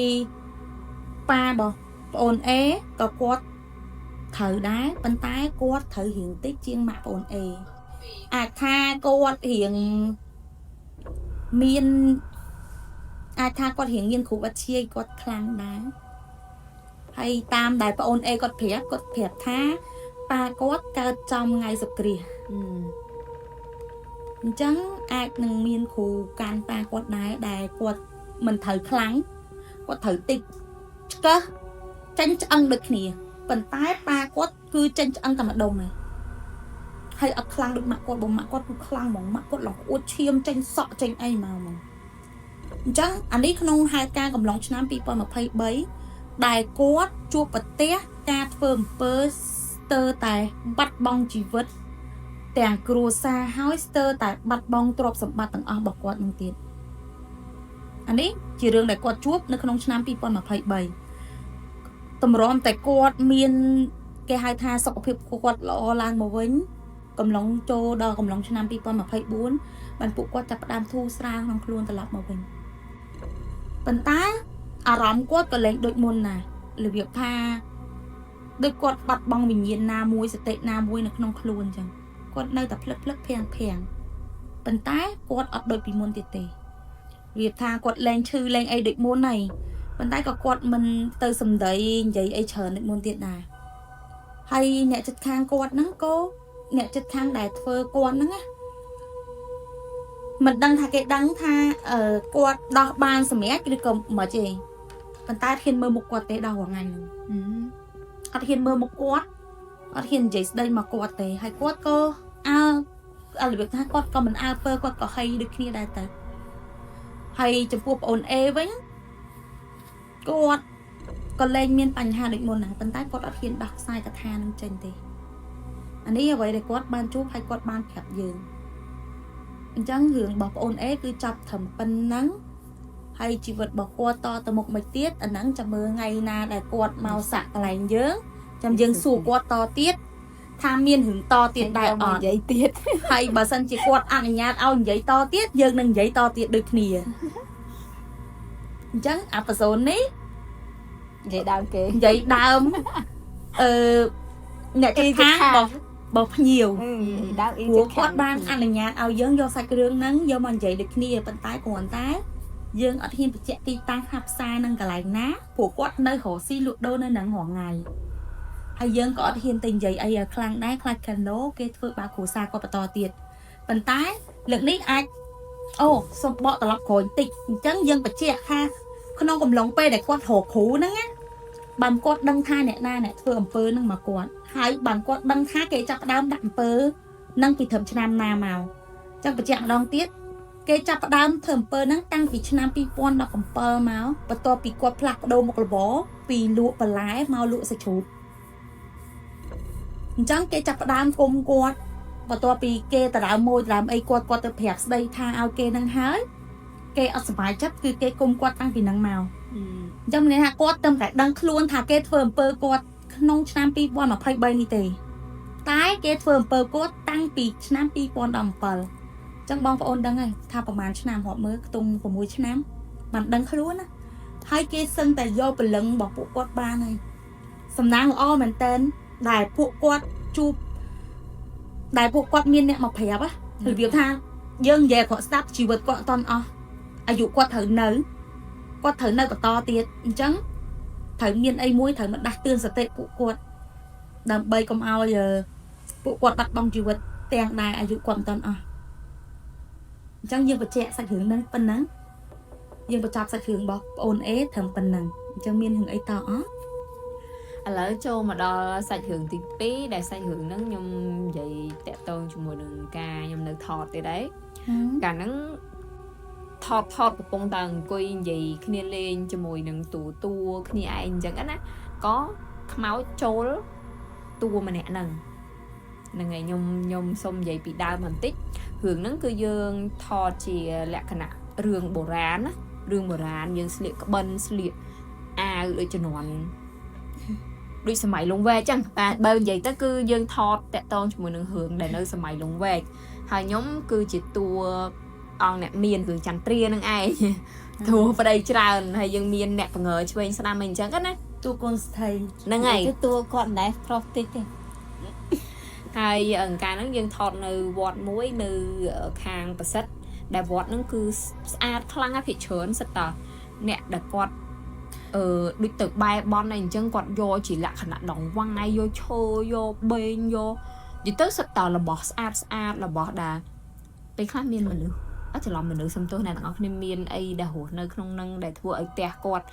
ប៉ារបស់ប្អូនអេក៏គាត់ត្រូវដែរប៉ុន្តែគាត់ត្រូវរៀងតិចជាងម៉ាក់ប្អូនអេ អាចថាគាត់រៀងមានអាចថាគាត់រៀងមានគ្រូវិទ្យាគាត់ខ្លាំងដែរហើយតាមដែលប្អូនអេគាត់ប្រាប់គាត់ប្រាប់ថាប៉ាគាត់កើតចំថ្ងៃសុគ្រាសអញ្ចឹងអាចនឹងមានគ្រូកាន់ប៉ាគាត់ដែរដែលគាត់មិនត្រូវខ្លាំងគាត់ត្រូវតិចឆ្កឹះចេញឆ្អឹងដូចគ្នាប៉ុន្តែប៉ាគាត់គឺចេញឆ្អឹងតែម្ដុំឯង ហើយអត់ខ្លាំងដូចម៉ាក់គាត់បើម៉ាក់គាត់គឺខ្លាំងហ្មងម៉ាក់គាត់ឡើងអួតឈាមចេញសក់ចេញអីមកហ្មងអញ្ចឹងអានេះក្នុងហេតុការណ៍កំឡុងឆ្នាំ2023ដែលគាត់ជួបប្រទះការធ្វើអំពើស្ទើរតែបាត់បង់ជីវិតទាំងគ្រួសារហើយស្ទើរតែបាត់បង់ទ្រព្យសម្បត្តិទាំងអស់របស់គាត់នឹងទៀតអានេះជារឿងដែលគាត់ជួបនៅក្នុងឆ្នាំ2023តម្រាំតែគាត់មានគេហៅថាសុខភាពគាត់ល្អឡើងមកវិញ កំឡុងចូលដល់កំឡុងឆ្នាំ2024បានពួកគាត់ចាប់ផ្ដើមធូរស្រាលក្នុងខ្លួនត្រឡប់មកវិញប៉ុន្តែអារម្មណ៍គាត់ក៏លែងដូចមុនណារបៀបថាដូចគាត់បាត់បង់វិញ្ញាណណាមួយសតិណាមួយនៅក្នុងខ្លួនអញ្ចឹងគាត់នៅតែភ្លឹកភ្លឹកភាំងភាំងប៉ុន្តែគាត់អត់ដូចពីមុនទៀតទេរបៀបថាគាត់លែងឈឺលែងអីដូចមុនហើយប៉ុន្តែក៏គាត់មិនទៅសំដីនិយាយអីច្រើនដូចមុនទៀតដែរហើយអ្នកចិត្តខាងគាត់ហ្នឹងក៏ អ្នកចិត្តខាងដែលធ្វើគាត់ហ្នឹងណាមិនដឹងថាគេដឹងថាអឺគាត់ដោះបានសម្រាប់ឬក៏មិនទេប៉ុន្តែហ៊ានមើលមុខគាត់ទេដល់រាល់ថ្ងៃហ្នឹងអត់ហ៊ានមើលមុខគាត់អត់ហ៊ាននិយាយស្ដីមកគាត់ទេហើយគាត់ក៏អើអរបៀបថាគាត់ក៏មិនអើពើគាត់ក៏ហីដូចគ្នាដែរទៅហើយចំពោះប្អូនអេវិញគាត់ក៏លែងមានបញ្ហាដូចមុនដែរប៉ុន្តែគាត់អត់ហ៊ានដោះខ្សែកថានឹងចេញទេ អានេះអ្វីដែលគាត់បានជួបហើយគាត់បានប្រាប់យើងអញ្ចឹងរឿងរបស់ប្អូនអេគឺចាប់ត្រឹមប៉ុណ្ណឹងហើយជីវិតរបស់គាត់តទៅមុខមិនទៀតអាហ្នឹងចាំមើលថ្ងៃណាដែលគាត់មកសាក់កន្លែងយើងចាំយើងសួរគាត់តទៀតថាមានរឿងតទៀតដែរអត់ និយាយទៀត ហើយបើសិនជាគាត់អនុញ្ញាតឲ្យនិយាយតទៀតយើងនឹងនិយាយតទៀតដូចគ្នាអញ្ចឹងអេពីសូតនេះ និយាយដើមគេ និយាយដើមអឺអ្នកជិតខាងរបស់របស់ភ្ញៀវ និយាយដើមអ៊ី ព្រោះ ជិតខាង គាត់បានអនុញ្ញាតឲ្យយើងយកសាច់រឿងហ្នឹងយកមកនិយាយដូចគ្នាប៉ុន្តែគ្រាន់តែយើងអត់ហ៊ានបញ្ជាក់ទីតាំងថាផ្សារនឹងកន្លែងណាព្រោះគាត់នៅរកស៊ីលក់ដូរនៅហ្នឹងរាល់ថ្ងៃហើយយើងក៏អត់ហ៊ានទៅនិយាយអីឲ្យខ្លាំងដែរខ្លាចកាឡូគេធ្វើបាបគ្រួសារគាត់បន្តទៀតប៉ុន្តែលើកនេះអាចអូសុំបកត្រឡប់ក្រោយបន្តិចអញ្ចឹងយើងបញ្ជាក់ថាក្នុងកំឡុងពេលដែលគាត់រកគ្រូហ្នឹងណាបានគាត់ដឹងថាអ្នកណាអ្នកធ្វើអំពើហ្នឹងមកគាត់ហើយបានគាត់ដឹងថាគេចាប់ផ្ដើមដាក់អំពើ នឹងពីត្រឹមឆ្នាំណាមកចឹងបញ្ជាក់ម្ដងទៀតគេចាប់ផ្ដើមធ្វើអំពើហ្នឹងតាំងពីឆ្នាំ2017មកបន្ទាប់ពីគាត់ផ្លាស់ប្ដូរមុខរបរពីលក់បន្លែមកលក់សាច់ជ្រូកអញ្ចឹងគេចាប់ផ្ដើមគុំគាត់បន្ទាប់ពីគេដដើមមួយដដើមអីគាត់គាត់ទៅប្រាប់ស្ដីថាឲ្យគេនឹងហើយគេអត់សប្បាយចិត្តគឺគេគុំគាត់តាំងពីហ្នឹងមកអញ្ចឹងមានន័យថាគាត់ត្រឹមតែដឹងខ្លួនថាគេធ្វើអំពើគាត់ក្នុងឆ្នាំ2023នេះទេ តែគេធ្វើអំពើគាត់តាំងពីឆ្នាំ2017អញ្ចឹងបងប្អូនដឹងហើយថាប្រហែលឆ្នាំរាប់មើលខ្ទង់6ឆ្នាំបានដឹងខ្លួនណាហើយគេសឹងតែយកព្រលឹងរបស់ពួកគាត់បានហើយសំណាងល្អមែនតើដែលពួកគាត់ជួបដែលពួកគាត់មានអ្នកមកប្រាប់ណារបៀបថាយើងនិយាយគាត់ស្ដាប់ជីវិតគាត់អត់តន់អស់អាយុគាត់ត្រូវនៅគាត់ត្រូវនៅបន្តទៀតអញ្ចឹងត្រូវមានអីមួយត្រូវមកដាស់តឿនសតិពួកគាត់ដើម្បីកុំឲ្យ ពួកគាត់បាត់បង់ជីវិតទាំងដែលអាយុគាត់មិនទាន់អស់អញ្ចឹងយើងបញ្ជាក់សាច់រឿងហ្នឹងប៉ុណ្ណឹងយើងបញ្ចប់សាច់រឿងរបស់ប្អូនអេត្រឹមប៉ុណ្ណឹងអញ្ចឹងមានរឿងអីតអត់ ឥឡូវចូលមកដល់សាច់រឿងទី2ដែលសាច់រឿងហ្នឹងខ្ញុំនិយាយតាក់ទងជាមួយនឹងការខ្ញុំនៅថតទៀតដែរកាលហ្នឹងថតថតកំពុងតែអង្គុយនិយាយគ្នាលេងជាមួយនឹងទូតួគ្នាឯងអញ្ចឹងណាក៏ ខ្មោចចូលតួម្នាក់ហ្នឹងហ្នឹងហើយខ្ញុំខ្ញុំសុំនិយាយពីដើមបន្តិចរឿងហ្នឹងគឺយើងថតជាលក្ខណៈរឿងបុរាណណារឿងបុរាណយើងស្លៀកក្បិនស្លៀកអាវដូចជំនាន់ដូចសម័យលង្វែកចឹងតែបើនិយាយទៅគឺយើងថតតាក់ទងជាមួយនឹងរឿងដែលនៅសម័យលង្វែកហើយខ្ញុំគឺជាតួអង្គអ្នកមានរឿងចន្ទ្រានឹងឯង តួប្តីច្រើនហើយយើងមានអ្នកបង្ើឆ្វេងស្ដាំអីអញ្ចឹងណា តួកូនស្ថី ហ្នឹងហើយ គឺតួគាត់មិនដែលប្រុសតិចទេ ហើយអង្ការហ្នឹងយើងថតនៅវត្តមួយនៅខាងប្រសិទ្ធដែលវត្តហ្នឹងគឺស្អាតខ្លាំងណាស់ភាគច្រើនសិតតាអ្នកដែលគាត់អឺដូចទៅបែរបន់អីអញ្ចឹងគាត់យកជាលក្ខណៈដងវាយយកឈើយកបេងយកនិយាយទៅសិតតារបស់ស្អាតស្អាតរបស់ដែលពេលខ្លះមានមនុស្សអត់ច្រឡំមនុស្សសំទោសអ្នកទាំងអស់គ្នាមានអីដែលរស់នៅក្នុងហ្នឹងដែលធ្វើឲ្យផ្ទះគាត់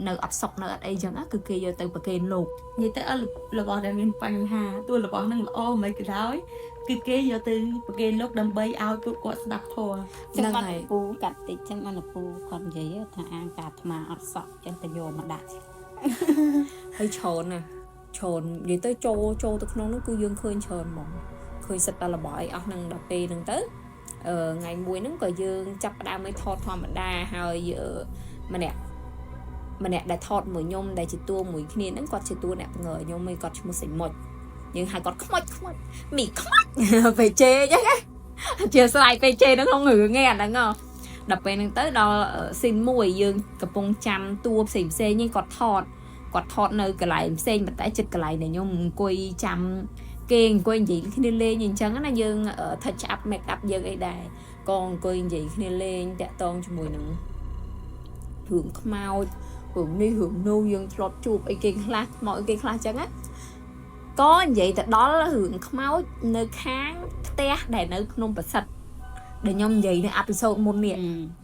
នៅអត់សុខនៅអត់អីចឹងណាគឺគេយកទៅប្រគេនលោក និយាយទៅអត់របស់ដែលមានបញ្ហាតួរបស់ហ្នឹងល្អមិនក៏ដោយគឺគេយកទៅប្រគេនលោកដើម្បីឲ្យពួកគាត់ស្ដាប់ធម៌ ចឹង ហ្នឹងហើយ បានពូកាត់តិចចឹងបានពូគាត់និយាយថាអាងកាអាត្មាអត់សក់ចឹងទៅយកមកដាក់ ហើយច្រើនណាស់ច្រើននិយាយទៅចូលចូលទៅក្នុងនោះគឺយើងឃើញច្រើនហ្មងឃើញសិតតែរបស់អីអស់ហ្នឹងដល់ពេលហ្នឹងទៅអឺថ្ងៃមួយហ្នឹងក៏យើងចាប់ផ្ដើមឲ្យថតធម្មតាហើយអឺម្នាក់ម្នាក់ដែលថតមួយខ្ញុំដែលជាតួមួយគ្នាហ្នឹងគាត់ជាតួអ្នកបង្ើខ្ញុំឯងគាត់ឈ្មោះសៃមុចយើងហៅគាត់ខ្មុចខ្មុចមីខ្មុច ពេលជេអញ្ចឹងណាជាស្រ័យពេលជេនៅក្នុងរឿងឯងអាហ្នឹងហ៎ដល់ពេលហ្នឹងទៅដល់ស៊ីនមួយយើងកំពុងចាំតួផ្សេងផ្សេងៗហ្នឹងគាត់ថត គាត់ថតនៅកន្លែងផ្សេងប៉ុន្តែចិត្តកន្លែងដែលខ្ញុំអង្គុយចាំគេអង្គុយនិយាយគ្នាលេងអញ្ចឹងណាយើង touch up make up យើងអីដែរក៏អង្គុយនិយាយគ្នាលេងតាក់ទងជាមួយនឹងរឿងខ្មោចរឿងនេះរឿងនោះយើងធ្លាប់ជួបអីគេខ្លះមកអីគេខ្លះអញ្ចឹងណាក៏និយាយទៅដល់រឿងខ្មោចនៅខាងផ្ទះដែលនៅភ្នំប្រសិទ្ធដែលខ្ញុំនិយាយនៅepisode មុននេះ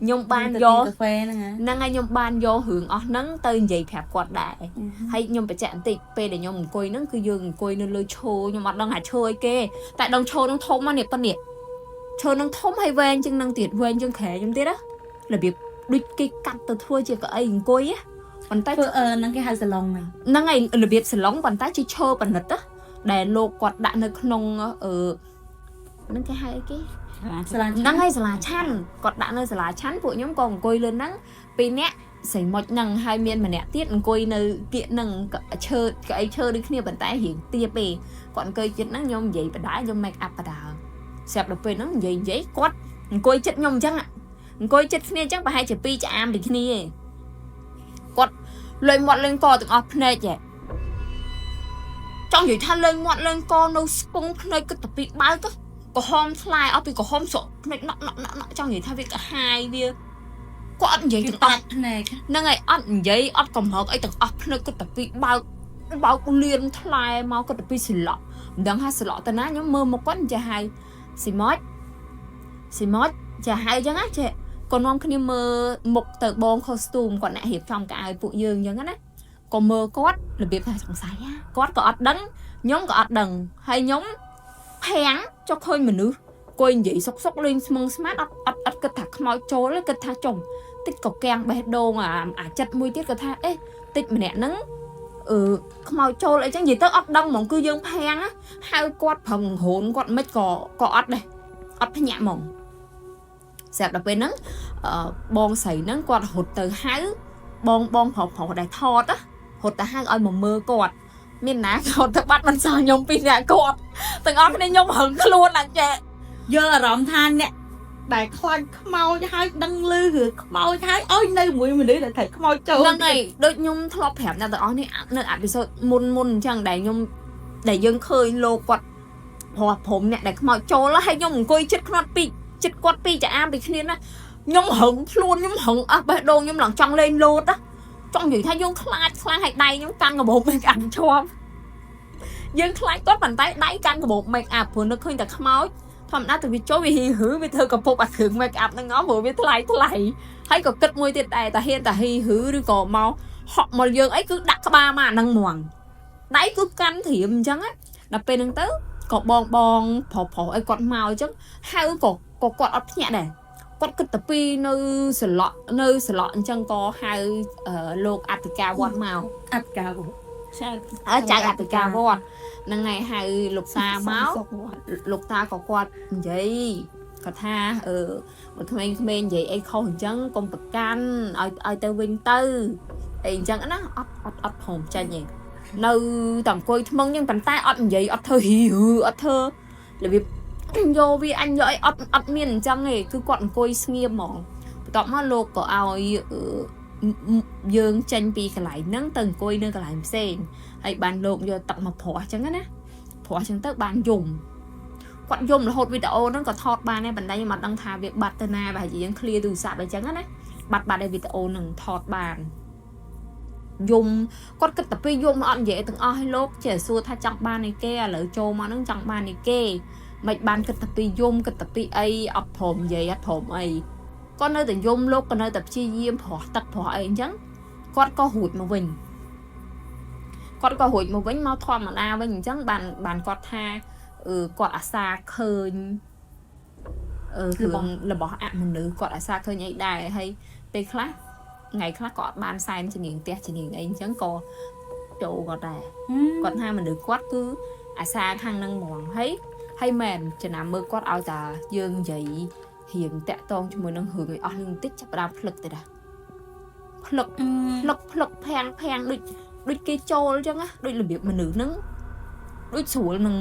ខ្ញុំបានយក កាហ្វេហ្នឹងហ៎ ហ្នឹងហើយខ្ញុំបានយករឿងអស់ហ្នឹងទៅនិយាយប្រាប់គាត់ដែរហើយខ្ញុំបញ្ជាក់បន្តិចពេលដែលខ្ញុំអង្គុយហ្នឹងគឺយើងអង្គុយនៅលើឈើខ្ញុំអត់ដឹងថាឈើអីគេតែដឹងឈើហ្នឹងធំណាស់នេះប៉ុននេះឈើហ្នឹងធំហើយវែងជាងហ្នឹងទៀតវែងជាងក្រែខ្ញុំទៀតណារបៀបដូចគេកាត់ទៅធ្វើជាកៅអីអង្គុយណាប៉ុន្តែ ធ្វើអឺហ្នឹងគេហៅសាឡុងហ្នឹង ហ្នឹងហើយរបៀបសាឡុងប៉ុន្តែជាឈើប៉និតណាដែលលោកគាត់ដាក់នៅក្នុងអឺហ្នឹងគេហៅអីគេ សាឡា ហ្នឹងហើយសាលាឆាន់គាត់ដាក់នៅសាលាឆាន់ពួកខ្ញុំក៏អង្គុយលើហ្នឹងពីរនាក់ស្រីមុចហ្នឹងហើយមានម្នាក់ទៀតអង្គុយនៅគៀកហ្នឹងកឈើកៅអីឈើដូចគ្នាប៉ុន្តែរៀងទាបទេគាត់អង្គុយចិត្តហ្នឹងខ្ញុំនិយាយបដាខ្ញុំ make up បដាស្រាប់ដល់ពេលហ្នឹងនិយាយនិយាយគាត់អង្គុយចិត្តខ្ញុំអញ្ចឹងអង្គុយចិត្តគ្នាអញ្ចឹងប្រហែលជាពីរចាអាមពីគ្នាឯងគាត់លេងមាត់លេងកទាំងអស់ភ្នែកហ៎ចង់និយាយថាលេងមាត់លេងកនៅស្ពងភ្នែកគិតតែពីបើក ក្រហមថ្លាយអស់ពីក្រហមស្រក់ភ្នែកណក់ណក់ណក់ណក់ចង់និយាយថាវាកាហាយវាគាត់អត់និយាយ គេ ទាំងអស់ បាត់ភ្នែក ហ្នឹងហើយអត់និយាយអត់កំហឹកអីទាំងអស់ភ្នែកគាត់តែពីបើកបើកលៀនថ្លែមកគាត់តែពីស្លក់មិនដឹងថាស្លក់ទៅណាខ្ញុំមើលមកគាត់ចេះហៅស៊ីម៉ុចស៊ីម៉ុចចេះហៅអញ្ចឹងណាចេះគាត់នាំគ្នាមើលមុខទៅបង costume គាត់អ្នករៀបចំកៅអៅពួកយើងអញ្ចឹងណាក៏មើលគាត់របៀបថាសង្ស័យណាគាត់ក៏អត់ដឹងខ្ញុំក៏អត់ដឹងហើយខ្ញុំភាំងចុះឃើញមនុស្សអង្គុយនិយាយសុកសុកលេងស្មងស្មាតអត់អត់អត់គិតថាខ្មោចចូលទេគិតថាចុងតិចក៏កាំងបេះដូងអាអាចិត្តមួយទៀតក៏ថាអេតិចម្នាក់ហ្នឹងអឺខ្មោចចូលអីចឹងនិយាយទៅអត់ដឹងហ្មងគឺយើងភាំងណាហៅគាត់ប្រឹងរូនគាត់មិនក៏ក៏អត់ដែរអត់ភ្ញាក់ហ្មងស្រាប់ដល់ពេលហ្នឹងអឺបងស្រីហ្នឹងគាត់រត់ទៅហៅបងបងប្រុសប្រុសដែលថតណារត់ទៅហៅឲ្យមកមើលគាត់មានណាគាត់ទៅបាត់មិនសល់ខ្ញុំពីរនាក់គាត់ទាំងអស់គ្នាខ្ញុំហឹងខ្លួនឡើងចេះ យល់អារម្មណ៍ថាអ្នកដែលខ្លាចខ្មោចហើយដឹងឮរឿងខ្មោចហើយឲ្យនៅមួយមនុស្សដែលត្រូវខ្មោចចូល ហ្នឹងហើយដូចខ្ញុំធ្លាប់ប្រាប់អ្នកទាំងអស់នេះនៅepisode មុនមុនអញ្ចឹងដែលខ្ញុំដែលយើងឃើញលោកគាត់ព្រោះព្រមអ្នកដែលខ្មោចចូលហើយខ្ញុំអង្គុយចិត្តខ្នាត់ពីចិត្តគាត់ពីចាអាមពីគ្នាណាខ្ញុំហឹងខ្លួនខ្ញុំហឹងអស់បេះដូងខ្ញុំឡើងចង់លេងលោតណាចង់និយាយថាយើងខ្លាចខ្លាំងហើយដៃខ្ញុំកាន់កាបូប make up ជាប់យើងខ្លាចគាត់ប៉ុន្តែដៃកាន់កាបូប make up ព្រោះនឹកឃើញតែខ្មោចធម្មតាទៅវាចូលវាហ៊ីហឺវាធ្វើកពុបអាគ្រឿង make up ហ្នឹងអស់ព្រោះវាថ្លៃថ្លៃ ហើយក៏គិតមួយទៀតដែរតាហ៊ានតាហ៊ីហឺឬក៏មកហក់មកយើងអីគឺដាក់ក្បាលមកអាហ្នឹងហ្មងដៃគឺកាន់ត្រៀមអញ្ចឹងណាដល់ពេលហ្នឹងទៅក៏បងបងប្រុសប្រុសអីគាត់មកអញ្ចឹងហៅក៏ក៏គាត់អត់ភ្ញាក់ដែរគាត់គិតតែពីនៅសឡក់នៅសឡក់អញ្ចឹងក៏ហៅលោកអធិការវត្តមក អត់កៅ ចៅ អើចៅអធិការវត្តហ្នឹងហើយហៅលោកតាមក លោកតាក៏គាត់និយាយគាត់ថាអឺបើក្មេងៗនិយាយអីខុសអញ្ចឹងកុំប្រកាន់ឲ្យទៅវិញទៅអីអញ្ចឹងណាអត់អត់អត់ព្រមចាញ់ទេនៅតែអង្គុយថ្មឹងអញ្ចឹងប៉ុន្តែអត់និយាយអត់ធ្វើហ៊ីហឺអត់ធ្វើរបៀបយកវាអញយកអីអត់អត់មានអញ្ចឹងទេគឺគាត់អង្គុយស្ងៀមហ្មងបន្ទាប់មកលោកក៏ឲ្យអឺយើងចេញពីកន្លែងហ្នឹងទៅអង្គុយនៅកន្លែងផ្សេងហើយបានលោកយកទឹកមកប្រោះអញ្ចឹងណាប្រោះអញ្ចឹងទៅបានយំ គាត់យំរហូតវីដេអូហ្នឹងក៏ថតបានដែរប៉ុន្តែខ្ញុំអត់ដឹងថាវាបាត់ទៅណាប្រហែលជាយើង clear ទូរស័ព្ទអីចឹងណាបាត់បាត់ឯវីដេអូហ្នឹងថតបានយំគាត់គិតតែពីយំអត់និយាយទាំងអស់ឲ្យលោកចេះសួរថាចង់បានអីគេឥឡូវចូលមកហ្នឹងចង់បានអីគេមិនបានគិតតែពីយំគិតតែពីអីអត់ព្រមនិយាយអត់ព្រមអីគាត់នៅតែយំលោកក៏នៅតែព្យាយាមប្រោះទឹកប្រោះអីអញ្ចឹងគាត់ក៏រួចមកវិញគាត់ក៏រួចមកវិញមកធម្មតាវិញអញ្ចឹងបានបានគាត់ថា អឺគាត់អាសាឃើញអឺរឿងរបស់អមនុស្សគាត់អាសាឃើញអីដែរហើយពេលខ្លះថ្ងៃខ្លះក៏អត់បានសែនជំនាញផ្ទះជំនាញអីអញ្ចឹងក៏ចូលគាត់ដែរគាត់ថាមនុស្សគាត់គឺអាសាខាងហ្នឹងហ្មងហើយហើយមែនចំណាំមើលគាត់ឲ្យតាយើងនិយាយរៀងតាក់តងជាមួយនឹងរឿងឲ្យអស់នឹងបន្តិចចាប់ផ្ដើមភ្លឹកទៅដែរភ្លឹក ភ្លុកភ្លុកភាំងភាំងដូចដូចគេចូលអញ្ចឹងណាដូចរបៀបមនុស្សហ្នឹងដូចស្រួលនឹង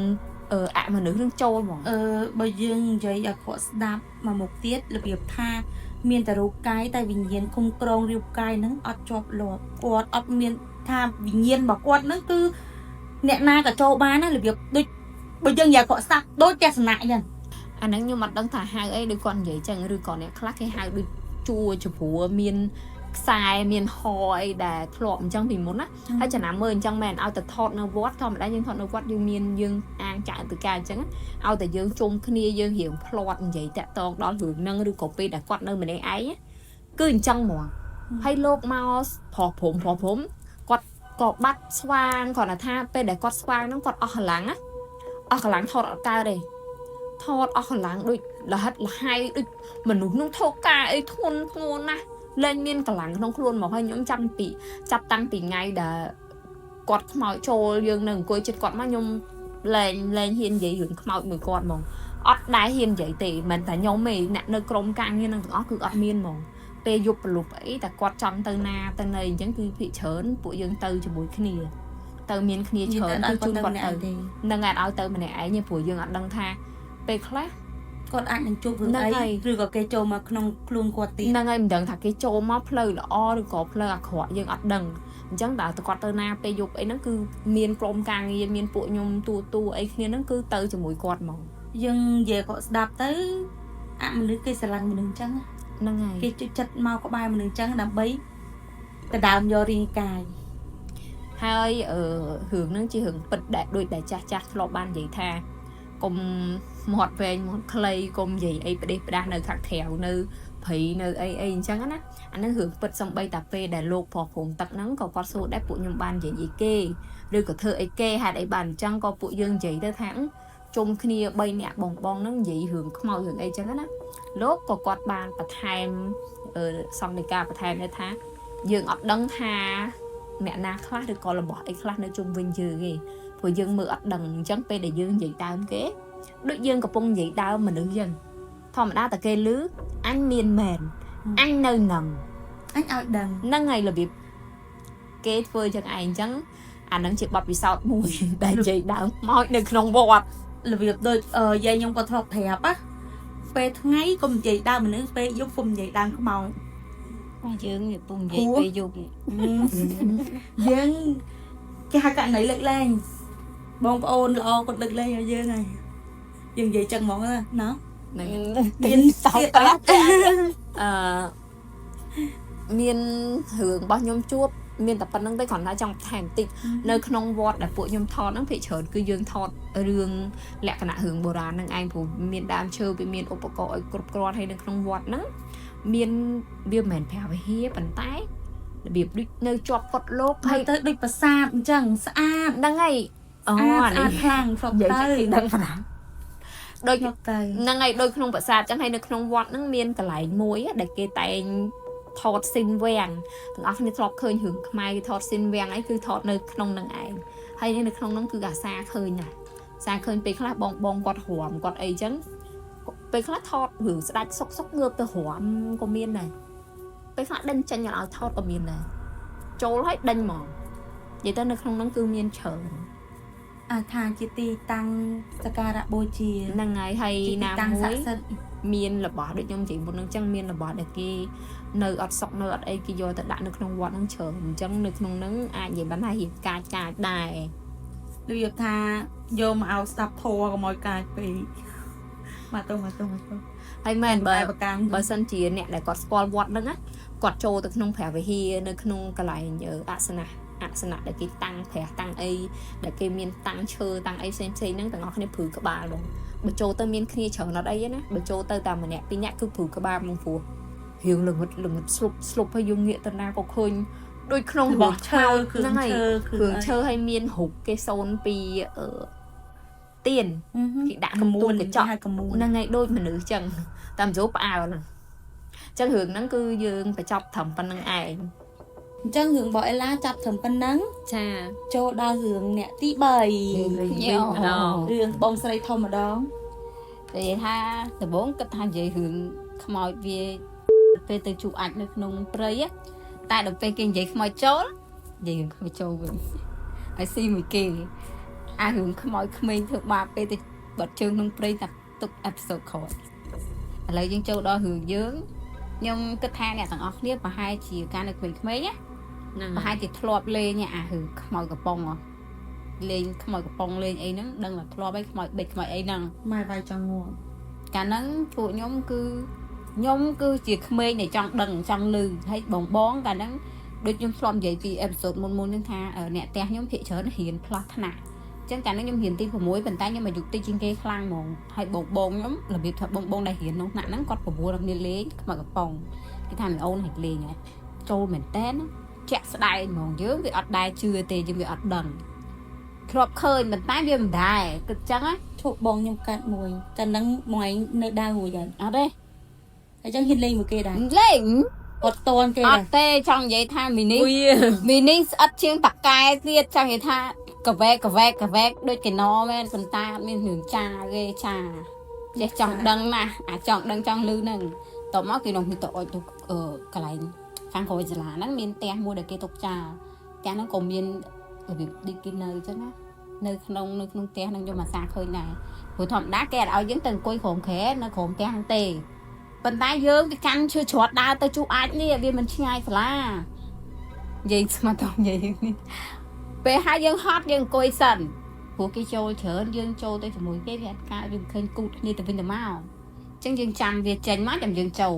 អឺអមនុស្សហ្នឹងចូលហ្មង អឺបើយើងនិយាយឲ្យគាត់ស្ដាប់មកមុខទៀតរបៀបថាមានតែរូបកាយតែវិញ្ញាណគុំក្រងរូបកាយហ្នឹងអត់ជាប់លាប់គាត់អត់មានថាវិញ្ញាណរបស់គាត់ហ្នឹងគឺអ្នកណាក៏ចូលបានណារបៀបដូចបើយើងនិយាយគាត់ស្ដាប់ដូចទស្សនៈអញ្ចឹង អាហ្នឹងខ្ញុំអត់ដឹងថាហៅអីដូចគាត់និយាយចឹងឬក៏អ្នកខ្លះគេហៅដូចជួជ្ព្រមានខ្សែមានហអីដែលធ្លាប់អញ្ចឹងពីមុនណាហើយចំណាំមើលអញ្ចឹងមែនឲ្យតែថតនៅវត្តធម្មតាយើងថតនៅវត្តយើងមានយើងអាងចាក់ទៅការអញ្ចឹងឲ្យតែយើងជុំគ្នាយើងរៀងផ្លាត់និយាយតាក់តងដល់រឿងហ្នឹងឬក៏ពេលដែលគាត់នៅម្នាក់ឯងគឺអញ្ចឹងហ្មង ហើយលោកមកប្រុសព្រំប្រុសព្រំគាត់ក៏បាត់ស្វាងគាត់ថាពេលដែលគាត់ស្វាងហ្នឹងគាត់អស់កម្លាំងណាអស់កម្លាំងថតអត់កើតទេថតអស់កម្លាំងដូចលហិតលហៃដូចមនុស្សហ្នឹងថោកការអីធ្ងន់ធ្ងរណាស់លែងមានកម្លាំងក្នុងខ្លួនមកហើយខ្ញុំចាំពីចាប់តាំងពីថ្ងៃដែលគាត់ខ្មោចចូលយើងនៅអង្គុយចិត្តគាត់មកខ្ញុំលែងលែងហ៊ាននិយាយរឿងខ្មោចមួយគាត់ហ្មងអត់ដែរហ៊ាននិយាយទេមិនតែខ្ញុំទេអ្នកនៅក្រុមការងារនឹងទាំងអស់គឺអត់មានហ្មង ពេលយប់ប្រលប់អីតែគាត់ចង់ទៅណាទៅណីអញ្ចឹងគឺភាគច្រើនពួកយើងទៅជាមួយគ្នាទៅមានគ្នាច្រើនគឺជូនគាត់ទៅនឹងអាចឲ្យទៅម្នាក់ឯងទេព្រោះយើងអត់ដឹងថាពេលខ្លះ គាត់អាចនឹងជួបរឿង ហ្នឹង អី ហើយ ឬក៏គេចូលមកក្នុងខ្លួនគាត់ទៀត ហ្នឹងហើយមិនដឹងថាគេចូលមកផ្លូវល្អឬក៏ផ្លូវអាក្រក់យើងអត់ដឹងអញ្ចឹងតើគាត់ទៅណាពេលយប់អីហ្នឹងគឺមានក្រុមការងារមានពួកខ្ញុំទូទូអីគ្នាហ្នឹងគឺទៅជាមួយគាត់ហ្មង យើងនិយាយគាត់ស្ដាប់ទៅអមនុស្សគេស្រឡាញ់មនុស្សអញ្ចឹងណា ហ្នឹងហើយ គេជួយចិត្តមកក្បែរមនុស្សអញ្ចឹងដើម្បីដណ្ដើមយករាងកាយ ហើយអឺរឿងហ្នឹងជារឿងពិតដែលដូចដែលចាស់ចាស់ធ្លាប់បាននិយាយថាកុំមាត់វែងមាត់ខ្លីកុំនិយាយអីផ្ដេសផ្ដាស់នៅខាងក្រៅនៅព្រៃនៅអីអីអញ្ចឹងណាអាហ្នឹងរឿងពិតសំបីតាពេលដែលលោកប្រុសព្រំទឹកហ្នឹងក៏គាត់សួរដែរពួកខ្ញុំបាននិយាយអីគេឬក៏ធ្វើអីគេហេតុអីបានអញ្ចឹងក៏ពួកយើងនិយាយទៅថាជុំគ្នា3នាក់បងបងហ្នឹងនិយាយរឿងខ្មោចរឿងអីចឹងណាលោកក៏គាត់បានបន្ថែមអឺសង្ឃដីកាបន្ថែមដែរថាយើងអត់ដឹងថា អ្នកណាខ្លះឬក៏របស់អីខ្លះនៅជុំវិញយើងឯងព្រោះយើងមើលអត់ដឹងអញ្ចឹងពេលដែលយើងនិយាយដើមគេដូចយើងកំពុងនិយាយដើមមនុស្សអញ្ចឹងធម្មតាតែគេលឺអញមានមែនអញនៅនឹង អញឲ្យដឹង ហ្នឹងហើយរបៀបគេធ្វើចឹងឯងអញ្ចឹងអាហ្នឹងជាបទពិសោធន៍មួយ ដែលនិយាយដើមមកនៅក្នុងវត្ត របៀបដូចអឺយាយខ្ញុំក៏ធ្លាប់ប្រាប់ណាពេលថ្ងៃកុំនិយាយដើមមនុស្សពេលយប់កុំនិយាយដើមខ្មោច យើងនេះពុំនិយាយពេលយប់នេះ យើងគេហៅករណីលើកលែងបងប្អូនល្អគាត់លើកលែងឲ្យយើងហើយយើងនិយាយចឹងហ្មងណាណោះ ហ្នឹង មាន តោកក្លាស់ អឺមានរឿងរបស់ខ្ញុំជួបមានតែប៉ុណ្្នឹងទេគ្រាន់តែចង់បន្ថែមបន្តិចនៅក្នុងវត្តដែលពួកខ្ញុំថតហ្នឹងភាគច្រើនគឺយើងថតរឿងលក្ខណៈរឿងបុរាណហ្នឹងឯងព្រោះមានដើមឈើវាមានឧបករណ៍ឲ្យគ្រប់គ្រាន់ហើយនៅក្នុងវត្តហ្នឹងមានវាមិនមែនព្រះវិហារប៉ុន្តែរបៀបដូចនៅជាប់កុដលោក ហើ ហើយ យ ទៅដូចប្រាសាទអញ្ចឹងស្អាត ហ្នឹងហើយអូ ស្អាត អានេះ ស្អាតខ្លាំងធ្លាប់ និយាយ ទៅ ចឹងគេដឹងប៉ុណ្ណាដូច ធ្លាប់ទៅ ហ្នឹងហើយដូចក្នុងប្រាសាទចឹងហើយនៅក្នុងវត្តហ្នឹងមានកន្លែងមួយដែលគេតែង ថត scene វាំងទាំងអស់គ្នាធ្លាប់ឃើញរឿងខ្មែរគេថត scene វាំងអីគឺថតនៅក្នុងនឹងឯងហើយនៅក្នុងហ្នឹងគឺអាសាឃើញណាសាឃើញពេលខ្លះបងបងគាត់រាំគាត់អីចឹងពេលខ្លះថតរឿងស្ដាច់សុកសុកងើបទៅរាំក៏មានដែរពេលខ្លះដេញចេញឲ្យថតក៏មានដែរចូលឲ្យដេញហ្មងនិយាយទៅនៅក្នុងហ្នឹងគឺមានច្រើន អាចថាជាទីតាំងសក្ការៈបូជា ហ្នឹងហើយហើយ ជាទី ណា តាំង មួយ ស័ក្តិសិទ្ធិ មានរបស់ដូចខ្ញុំនិយាយមុនហ្នឹងចឹងមានរបស់ដែលគេនៅអត់សុកនៅអត់អីគេយកទៅដាក់នៅក្នុងវត្តហ្នឹងច្រើនអញ្ចឹងនៅក្នុងហ្នឹងអាចនិយាយបានថារៀបការចាចដែរ របៀបថាយកមកឲ្យស្ដាប់ធម៌កុំឲ្យកាចពេកមកទៅមកទៅមកទៅ ហើយមែនបើ តែប្រកាន់ បើសិនជាអ្នកដែលគាត់ស្គាល់វត្តហ្នឹងណាគាត់ចូលទៅក្នុងព្រះវិហារនៅក្នុងកន្លែងអាសនៈអាសនៈដែលគេតាំងព្រះតាំងអីដែលគេមានតាំងឈើតាំងអីផ្សេងផ្សេងហ្នឹងទាំងអស់គ្នាព្រឺក្បាលហ្មងបើចូលទៅមានគ្នាច្រើនអត់អីទេណាបើចូលទៅតែម្នាក់ពីរនាក់គឺព្រឺក្បាលហ្មងព្រោះរឿងល្ងឹតល្ងឹតស្លុបស្លុបហើយយើងងាកទៅណាក៏ឃើញដូចក្នុង របស់ឈើគ្រឿង ហ្នឹងហើយ ឈើ គ្រឿងឈើហើយមានរូបគេសូនពីអឺទៀនគេដាក់ កមួន ទូកញ្ចក់ ហៅកមួន ហ្នឹងហើយដូចមនុស្សចឹងតាមស្រួលផ្អើលហ្នឹងចឹងរឿងហ្នឹងគឺយើងបញ្ចប់ត្រឹមប៉ុណ្្នឹងឯង អញ្ចឹងរឿងរបស់អេឡាចាប់ត្រឹមប៉ុណ្ណឹង ចា ចូលដល់រឿងអ្នកទី3 ញ៉ោ រឿងបងស្រីធំម្ដង និយាយថាដំបូងគិតថានិយាយរឿងខ្មោចវាពេលទៅជួបអាចនៅក្នុងព្រៃតែដល់ពេលគេនិយាយខ្មោចចូលនិយាយរឿងខ្មោចចូលវិញឲ្យស៊ីមួយគេអារឿងខ្មោចក្មេងធ្វើបាបពេលទៅបាត់ជើងក្នុងព្រៃតែទុក episode ក្រោយឥឡូវយើងចូលដល់រឿងយើងខ្ញុំគិតថាអ្នកទាំងអស់គ្នាប្រហែលជាការនៅក្មេងៗណា ហ្នឹង ប្រហែលជាធ្លាប់លេងអារឿងខ្មោចកំប៉ុងហ៎លេងខ្មោចកំប៉ុងលេងអីហ្នឹងដឹងថាធ្លាប់ហើយខ្មោចបិចខ្មោចអីហ្នឹង ម៉ែវាយចង់ងាប់ កាលហ្នឹងពួកខ្ញុំគឺខ្ញុំគឺជាក្មេងដែលចង់ដឹងចង់ឮហើយបងបងកាលហ្នឹងដូចខ្ញុំធ្លាប់និយាយពី episode មុនមុនហ្នឹងថាអ្នកផ្ទះខ្ញុំភាគច្រើនរៀនផ្លោះថ្នាក់អញ្ចឹងកាលហ្នឹងខ្ញុំរៀនទី6ប៉ុន្តែខ្ញុំអាយុតិចជាងគេខ្លាំងហ្មងហើយបងបងខ្ញុំរបៀបថាបងបងដែលរៀនក្នុងថ្នាក់ហ្នឹងគាត់ប្រមូលដល់គ្នាលេងខ្មោចកំប៉ុងគេថាមីអូនឲ្យលេងហ៎ចូលមែនតើជាក់ស្ដែងហ្មងយើងវាអត់ដែរជឿទេយើងវាអត់ដឹងធ្លាប់ឃើញប៉ុន្តែវាមិនដែរគិតចឹងណា ឈប់បងខ្ញុំកាត់មួយកាលហ្នឹងមកឯងនៅដើររួចហើយ អត់ទេ ហើយចឹងហ៊ានលេងមួយគេដែរ លេង គាត់តន់គេដែរ អត់ទេចង់និយាយថាមីនី វា មីនីស្អិតជាងតាកែទៀតចង់និយាយថាកវែកកវែកកវែកដូចកណមែនប៉ុន្តែអត់មានរឿងចាគេចាចេះចង់ដឹងណាស់អាចង់ដឹងចង់លឺហ្នឹងតបមកគេនោះមានទៅអុចទៅអឺកន្លែងខាងក្រោយសាលាហ្នឹងមានផ្ទះមួយដែលគេទុកចោលផ្ទះហ្នឹងក៏មានរបៀបដូចគេនៅអញ្ចឹងណានៅក្នុងនៅក្នុងផ្ទះហ្នឹងខ្ញុំអាសាឃើញដែរព្រោះធម្មតាគេអត់ឲ្យយើងទៅអង្គុយក្រោមគ្រែនៅក្រោមផ្ទះហ្នឹងទេប៉ុន្តែយើងទៅកាន់ឈើច្រត់ដើរទៅជួបអាចនេះវាមិនឆ្ងាយសាលា និយាយស្មាតនិយាយនេះពេលហើយយើងហត់យើងអង្គុយសិនព្រោះគេចូលច្រើនយើងចូលទៅជាមួយគេវាអត់កើតវាមិនឃើញគូតគ្នាទៅវិញទៅមកអញ្ចឹងយើងចាំវាចេញមកចាំយើងចូល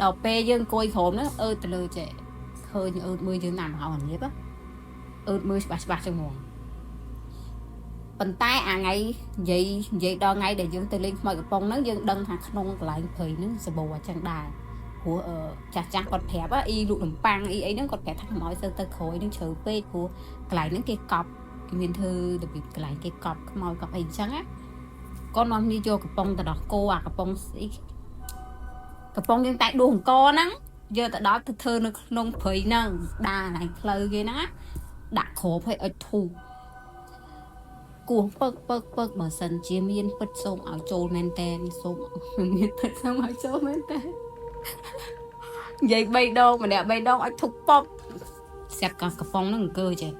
ដល់ពេលយើងអង្គុយក្រោមហ្នឹងអឺទៅលើចេះឃើញអឺតមើលយើងណាមហៅអានេះអឺតមើលច្បាស់ច្បាស់ចឹងហ្មងប៉ុន្តែអាថ្ងៃនិយាយនិយាយដល់ថ្ងៃដែលយើងទៅលេងខ្មោចកំប៉ុងហ្នឹងយើងដឹងថាក្នុងកន្លែងព្រៃហ្នឹងសបោអញ្ចឹងដែរ ព្រោះអឺចាស់ចាស់គាត់ប្រាប់អ៊ីលក់នំប៉័ងអ៊ីអីហ្នឹងគាត់ប្រាប់ថាកុំឲ្យសូវទៅក្រោយហ្នឹងជ្រៅពេកព្រោះកន្លែងហ្នឹងគេកប់គេមានធ្វើរបៀបកន្លែងគេកប់ខ្មោចកប់អីអញ្ចឹងណាគាត់នាំគ្នាយកកំប៉ុងទៅដោះគោអាកំប៉ុងស្អីកំប៉ុងយើងតែដួសអង្គហ្នឹងយកទៅដល់ទៅធ្វើនៅក្នុងព្រៃហ្នឹងដើរកន្លែងផ្លូវគេហ្នឹងណាដាក់គ្រាប់ឲ្យអុជធូបគោះពឹកពឹកពឹកបើសិនជាមានពិតសូមឲ្យចូលមែនតែនសូមមានពិតសូមឲ្យចូលមែនតែន និយាយ3ដងម្នាក់3ដងឲ្យធុកប៉ុបស្រាប់ក៏កំប៉ុងហ្នឹងអង្គើចេះ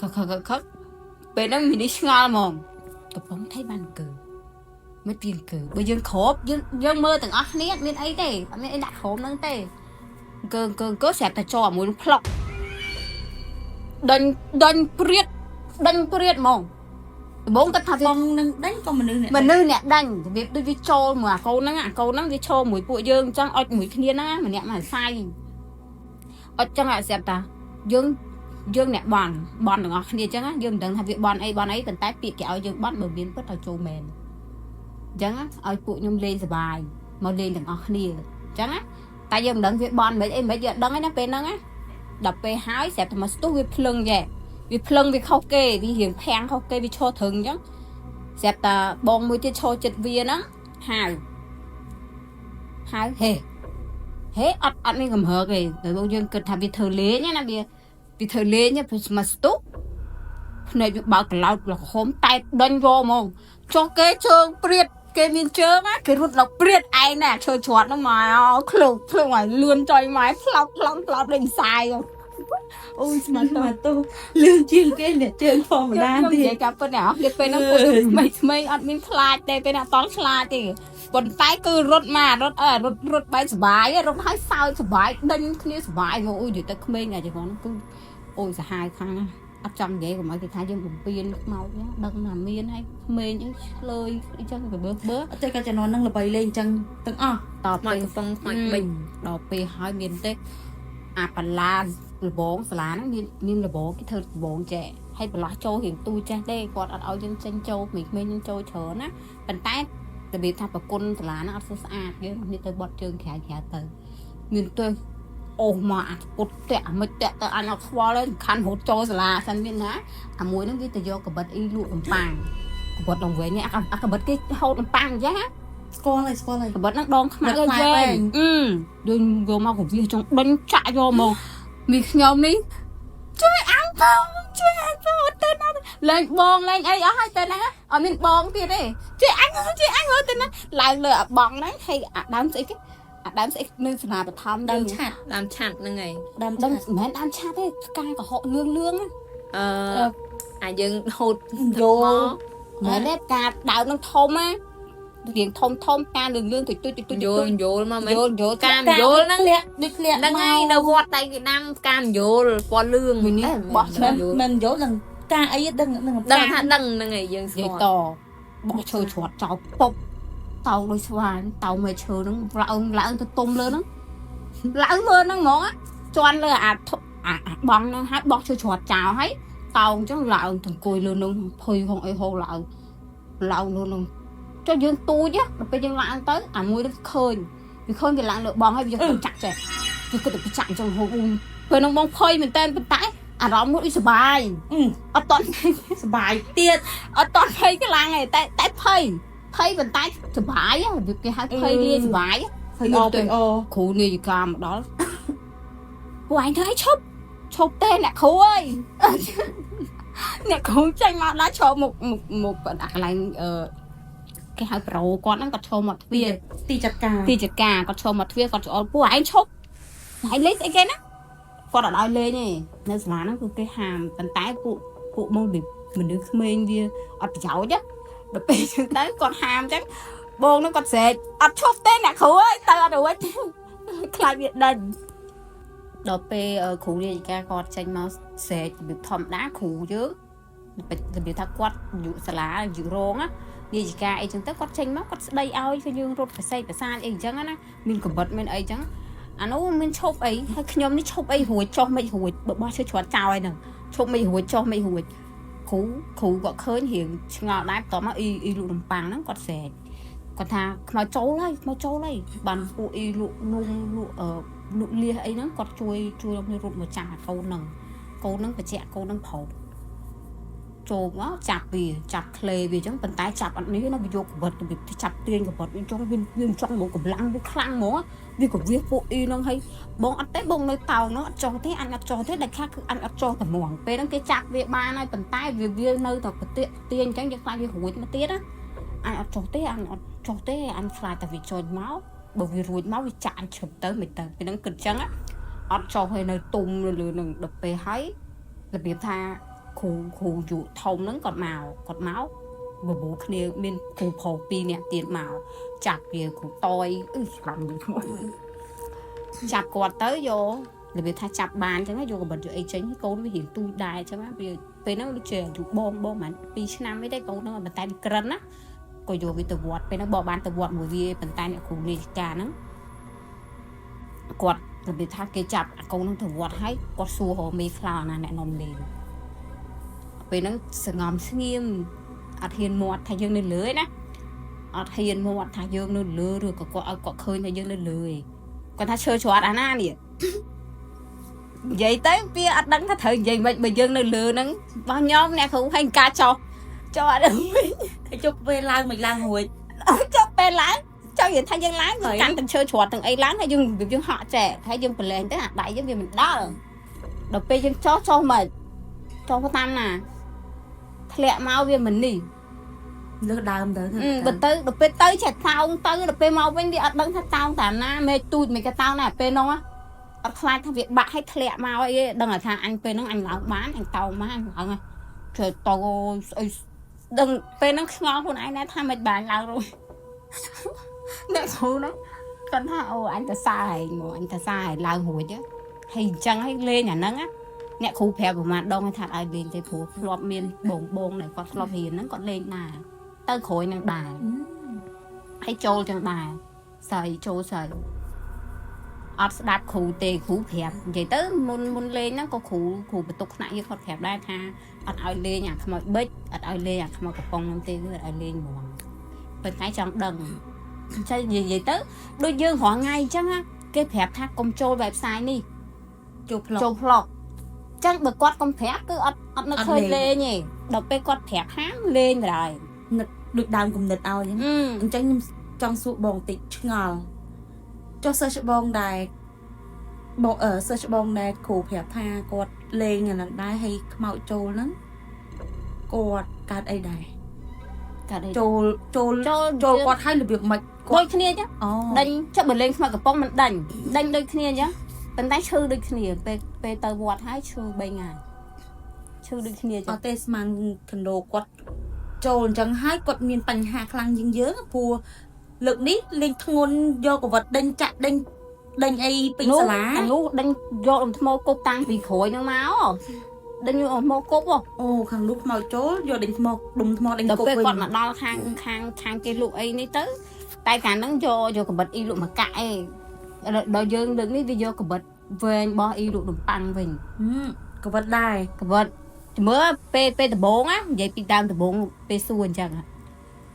ខកខកខកពេលហ្នឹងមីនេះឆ្ងល់ហ្មងកំប៉ុងថៃបានអង្គើមិនពីអង្គើបើយើងគ្របយើងយើងមើលទាំងអស់គ្នាអត់មានអីទេអត់មានអីដាក់ក្រោមហ្នឹងទេអង្គើអង្គើអង្គើស្រាប់តែចោលមួយនឹងផ្លុកដេញដេញព្រាតដេញព្រាតហ្មងដំបូងគាត់ថាវា បងនឹងដេញក៏មនុស្សអ្នក មនុស្សអ្នកដាញ់របៀបដូចវាចូលមួយអាកូនហ្នឹងអាកូនហ្នឹងវាឈរមួយពួកយើងអញ្ចឹងអុចមួយគ្នាហ្នឹងណាម្នាក់មួយសៃអុចចឹងអាស្រាប់តាយើងយើងអ្នកបន់បន់ទាំងអស់គ្នាអញ្ចឹងណាយើងមិនដឹងថាវាបន់អីបន់អីប៉ុន្តែពាក្យគេឲ្យយើងបន់បើមានពិតឲ្យចូលមែនអញ្ចឹងណាឲ្យពួកខ្ញុំលេងសប្បាយមកលេងទាំងអស់គ្នាអញ្ចឹងណាតែយើងមិនដឹងវាបន់មិនអីមិនយើងអត់ដឹងឯណាពេលហ្នឹងណាដល់ពេលហើយស្រាប់តែមកស្ទុះវាភ្លឹងចេះវាភ្លឹងវាខុសគេវារៀងភាំងខុសគេវាឈរត្រឹងអញ្ចឹង ស្រាប់តាបងមួយទៀតឈរចិត្តវាហ្នឹងហៅហៅហេ ហេអត់អត់មានកំហើកទេតែបងយើងគិតថាវាធ្វើលេងណាវាវាធ្វើលេងព្រោះមកស្ទុះភ្នែកវាបើកកឡោតក្រហមតែដេញយកហ្មងចុះគេជើងព្រាតគេមានជើងណាគេរត់ដល់ព្រាតឯងណាឈើច្រត់ហ្នឹងមកឃ្លុកឃ្លុកឲ្យលឿនចុយមកផ្លោតផ្លោតផ្លោតលេងខ្សាយអូយស្មាន មកទូលឿនជាងគេអ្នកជើងធម្មតា ខ្ញុំ ទៀត និយាយការពិតណាស់ពេលហ្នឹងពួកក្មេងក្មេងអត់មានខ្លាចទេពេលហ្នឹងអត់តន់ខ្លាចទេប៉ុន្តែគឺរត់មករត់អើរត់រត់បែបសបាយរត់ឲ្យសើចសបាយដេញគ្នាសបាយមកអូយនិយាយទៅក្មេងអាជំនាន់គឺអូយសាហាវខ្លាំងណាស់អត់ចង់និយាយកុំឲ្យគេថាយើងបំពេញខ្មោចណាដឹងថាមានហើយក្មេងអីឆ្លើយអីចឹងទៅបើបើ អត់ទេក៏ជំនាន់ហ្នឹងល្បីលេងអញ្ចឹងទាំងអស់ ត ខ្មោច ពេល កំប៉ុងខ្មោចបិញ ដល់ពេលហើយមានទេអាបន្លាលបងសាលាហ្នឹងមានមានលបងគេធ្វើលបងចែហើយបន្លោះចូលរៀងទូចេះទេគាត់អត់ឲ្យយើងចេញចូលក្មេងៗយើងចូលច្រើនណាប៉ុន្តែរបៀបថាប្រគុណសាលាហ្នឹងអត់សូវស្អាតយើងនេះទៅបត់ជើងក្រៅក្រៅទៅមានទេអូសមកអាពុតតាក់មិនតាក់ទៅអញអត់ខ្វល់ទេសំខាន់រត់ចូលសាលាសិនមានណាអាមួយហ្នឹងវាទៅយកកបិតអ៊ីលក់កំប៉ាងកបិតដល់វិញអាកបិតគេហូតកំប៉ាងអញ្ចឹងណា ស្គាល់ហើយស្គាល់ហើយ កបិតហ្នឹងដងខ្មៅ ដងខ្មៅ វែង វែង អឺដូចយកមកកវាចង់ដេញចាក់យកមកមីខ្ញុំនេះជួយអាំងផងជួយអាំងផងអត់ទៅណាលែងបងលែងអីអស់ហើយទៅណាអត់មានបងទៀតទេជួយអញជួយអញមើលទៅណាឡើងលើអាបងហ្នឹងហើយអាដើមស្អីគេអាដើមស្អីនៅសាលាបឋម ដើមឆាត់ ដើមឆាត់ហ្នឹងហើយ ដើម ដឹង ឆាត់ មិនមែនដើមឆាត់ទេផ្កាកុហកលឿងលឿង អឺអាយើងហូត យោ មិនមែនទេផ្កាដើមហ្នឹងធំណារៀងធំធំផ្កាលឿងលឿងទុយទុយទុយទុយ យល់យល់មកមែន យល់យល់ ការយល់ហ្នឹង ធ្លាក់ដូចធ្លាក់ ហ្នឹងហើយនៅវត្តតែគេដាំផ្កាមយល់ពណ៌លឿង មួយនេះបោះ មិនមិនយល់នឹងការអីដឹងនឹង ដឹងថាដឹងហ្នឹងហើយយើងស្ និយាយ គាល់ តបោះឈើច្រត់ចោលពុបតោងដូចស្វានតោងមកឈើហ្នឹងឡើងឡើងទៅទុំលើហ្នឹងឡើងលើហ្នឹងហ្មងជន់លើអាអាបងហ្នឹងហើយបោះឈើច្រត់ចោលហើយតោងអញ្ចឹងឡើងទៅអង្គុយលើហ្នឹងភ័យហងអីហូរឡើងឡើងលើហ្នឹងចុះយើងទូចដល់ពេលយើងឡើងទៅអាមួយហ្នឹងឃើញវាឃើញវាឡើងលើបងហើយវាយកទៅចាក់ចេះវាគិតទៅចាក់អញ្ចឹងហូរពេលហ្នឹងបងភ័យមែនតើប៉ុន្តែអារម្មណ៍មួយដូចសុបាយអត់តន់ សបាយទៀត អត់តន់ភ័យខ្លាំងទេតែតែភ័យភ័យប៉ុន្តែសុបាយហ៎វាគេហៅភ័យលាសុបាយ ភ័យអភ័យអ គ្រូនាយិកាមកដល់ពួកឯងធ្វើអីឈប់ឈប់ទេអ្នកគ្រូអើយអ្នកគ្រូចេញមកដល់ឈប់មុខមុខមុខអាកន្លែងអឺគេហៅប្រូគាត់ហ្នឹងគាត់ឈរមកទ្វារ ទីចាត់ការ ទីចការគាត់ឈរមកទ្វារគាត់ច្អល់ពួកឯងឈប់ឯងលេងស្អីគេណាគាត់អត់ឲ្យលេងទេនៅសាលាហ្នឹងគឺគេហាមប៉ុន្តែពួកពួកមកមនុស្សក្មេងវាអត់ប្រយោជន៍ណាដល់ពេលចឹងទៅគាត់ហាមចឹងបងហ្នឹងគាត់ស្រែកអត់ឈប់ទេអ្នកគ្រូអើយទៅអត់រួចខ្លាចវាដេញដល់ពេលគ្រូរាជការគាត់ចេញមកស្រែករបៀបធម្មតាគ្រូយើងរបៀបថាគាត់យុសាលាយុរងណានាយិកាអីចឹងទៅគាត់ចេញមកគាត់ស្ដីឲ្យគឺយើងរត់ប្រសេកប្រសាទអីចឹងណាមានកម្រិតមានអីចឹងអានោះមានឈប់អីហើយខ្ញុំនេះឈប់អីរួចចុះមិនរួចបើបោះឈើច្រត់ចោលហើយហ្នឹងឈប់មិនរួចចុះមិនរួចគ្រូគ្រូគាត់ឃើញរៀងឆ្ងល់ដែរបន្ទាប់មកអ៊ីអ៊ីលក់នំប៉័ងហ្នឹងគាត់ស្រែកគាត់ថាខ្មៅចូលហើយខ្មៅចូលហើយបានពួកអ៊ីលក់នំលក់អឺលក់លៀសអីហ្នឹងគាត់ជួយជួយខ្ញុំរត់មកចាំអាកូនហ្នឹងកូនហ្នឹងបញ្ជាក់កូនហ្នឹងប្រុសចូលមកចាប់វាចាប់ក្លេវាអញ្ចឹងប៉ុន្តែចាប់អត់នេះណាវាយកកបិតវាចាប់ទាញកបិតវាចង់វាវាចង់មកកម្លាំងវាខ្លាំងហ្មងវាក៏វាពួកអ៊ីហ្នឹងហើយបងអត់ទេបងនៅតោងហ្នឹងអត់ចោះទេអញអត់ចោះទេដាច់ខាតគឺអញអត់ចោះតែហ្មងពេលហ្នឹងគេចាប់វាបានហើយប៉ុន្តែវាវានៅតែប្រទាទាញអញ្ចឹងយើងខ្លាចវារួចមកទៀតណាអញអត់ចោះទេអញអត់ចោះទេអញខ្លាចតែវាចុចមកបើវារួចមកវាចាក់អញឈឹបទៅមិនទៅពេលហ្នឹងគិតអញ្ចឹងអត់ចោះហើយនៅទុំនៅលើហ្នឹងដល់ពេលហើយរបៀបថាគ្រូគ្រូយុធំហ្នឹងគាត់មកគាត់មកបបួលគ្នាមានគ្រូប្រុសពីរនាក់ទៀតមកចាប់វាគ្រូតយអឺស្លាប់នឹងឈ្មោះចាប់គាត់ទៅយករបៀបថាចាប់បានអញ្ចឹងយកកបិតយកអីចេញកូនវារៀងទូចដែរអញ្ចឹងវាពេលហ្នឹងដូចជាអាយុបងបងប្រហែល2ឆ្នាំអីទេកូនហ្នឹងប៉ុន្តែវាក្រិនណាក៏យកវាទៅវត្តពេលហ្នឹងបងបានទៅវត្តមួយវាប៉ុន្តែអ្នកគ្រូនាយិកាហ្នឹងគាត់របៀបថាគេចាប់អាកូនហ្នឹងទៅវត្តហើយគាត់សួររកមេខ្លោណាអ្នកនាំលេងពេលហ្នឹងសងំស្ងៀមអត់ហ៊ានមាត់ថាយើងនៅលើឯណាអត់ហ៊ានមាត់ថាយើងនៅលើឬក៏គាត់ឲ្យគាត់ឃើញថាយើងនៅលើឯងគាត់ថាឈើច្រត់អាណានេះនិយាយទៅវាអត់ដឹងថាត្រូវនិយាយមិនបើយើងនៅលើហ្នឹងរបស់ខ្ញុំអ្នកគ្រូឲ្យការចោះចោះអត់ដឹង ហើយជប់ពេលឡើងមិនឡើងរួច ចុះពេលឡើង ចង់និយាយថាយើងឡើងយើងកាន់ទាំងឈើច្រត់ទាំងអីឡើងហើយយើងយើងហក់ចែហើយយើងប្រឡែងទៅអាដៃយើងវាមិនដល់ដល់ពេលយើងចោះចោះមិនចោះតាមណាធ្លាក់មកវាមិននេះ លើសដើមទៅ បើទៅដល់ពេលទៅចេះតោងទៅដល់ពេលមកវិញវាអត់ដឹងថាតោងតាមណាមេទូចមិនក៏តោងដែរពេលនោះអត់ខ្លាចថាវាបាក់ឲ្យធ្លាក់មកអីទេដឹងថាអញពេលហ្នឹងអញឡើងបានអញតោងមកអញឡើងចេះតោស្អីដឹងពេលហ្នឹងខ្ងល់ខ្លួនឯងដែរថាមិនបានឡើងរួចអ្នកគ្រូហ្នឹងគាត់ថាអូអញទៅសារឯងមកអញទៅសារឯងឡើងរួចហើយអញ្ចឹងឲ្យលេងអាហ្នឹងអ្នកគ្រូប្រាប់ប្រហែលដងថាឲ្យលេងទេព្រោះធ្លាប់មានបងបងដែលគាត់ធ្លាប់រៀនហ្នឹងគាត់លេងដែរទៅក្រោយនឹងដែរហើយចូលចឹងដែរស្រីចូលស្រីអត់ស្ដាប់គ្រូទេគ្រូប្រាប់និយាយទៅមុនមុនលេងហ្នឹងក៏គ្រូគ្រូបន្ទុកថ្នាក់យើងគាត់ប្រាប់ដែរថាអត់ឲ្យលេងអាខ្មោចបិចអត់ឲ្យលេងអាខ្មោចកំប៉ុងហ្នឹងទេគឺអត់ឲ្យលេងហ្មងប៉ុន្តែចង់ដឹងចេះនិយាយទៅដូចយើងរាល់ថ្ងៃអញ្ចឹងគេប្រាប់ថាកុំចូល website នេះ ចូលផ្លុក ចូលផ្លុកចឹងបើគាត់កុំប្រាប់គឺអត់អត់នៅ អត់ ឃើញ លេង លេងទេដល់ពេលគាត់ប្រាប់ហាមលេងបណ្ដោយ នឹកដូចដើមគំនិតឲ្យអញ្ចឹង អឺ អញ្ចឹងខ្ញុំចង់សួរបងតិចឆ្ងល់ចុះសិស្សច្បងដែរបងអឺសិស្សច្បងដែរគ្រូប្រាប់ថាគាត់លេងអាហ្នឹងដែរហើយខ្មោចចូលហ្នឹងគាត់កើតអីដែរ កើតអី ចូលចូល ចូល ចូលគាត់ឲ្យរបៀបម៉េច ដូចគ្នាចឹង អូ ដេញចុះបើលេងខ្មោចកំប៉ុងមិនដេញដេញដូចគ្នាចឹងប៉ុន្តែឈឺដូចគ្នាពេលពេលទៅវត្តហើយឈឺ3ថ្ងៃឈឺដូចគ្នា អ ចឹង ត់ទេស្មានខណ្ដូគាត់ចូលអញ្ចឹងហើយគាត់មានបញ្ហាខ្លាំងជាងយើងព្រោះលើកនេះលេងធ្ងន់យកកវត្តដេញចាក់ដេញដេញអីពេញ នោះ សាលា អានោះដេញយកលំថ្មគប់តាំងពីក្រោយហ្នឹងមកដេញយកលំថ្មគប់ហ៎ អូខាងនោះខ្មោចចូលយកដេញថ្មដុំថ្មដេញ ដល់ គប់វិញ ពេលគាត់មកដល់ខាងខាងខាងគេលក់អីនេះទៅតែកាលហ្នឹងយកយកកបិតអ៊ីលក់មកកាក់ឯងដល់យើងលើកនេះវាយកកបិតវែងរបស់អ៊ីលក់នំប៉័ងវិញ ហឹមកវត្តដែរ កបិតមើលពេលពេលដំបងណានិយាយពីដើមដំបងពេលសួរអញ្ចឹង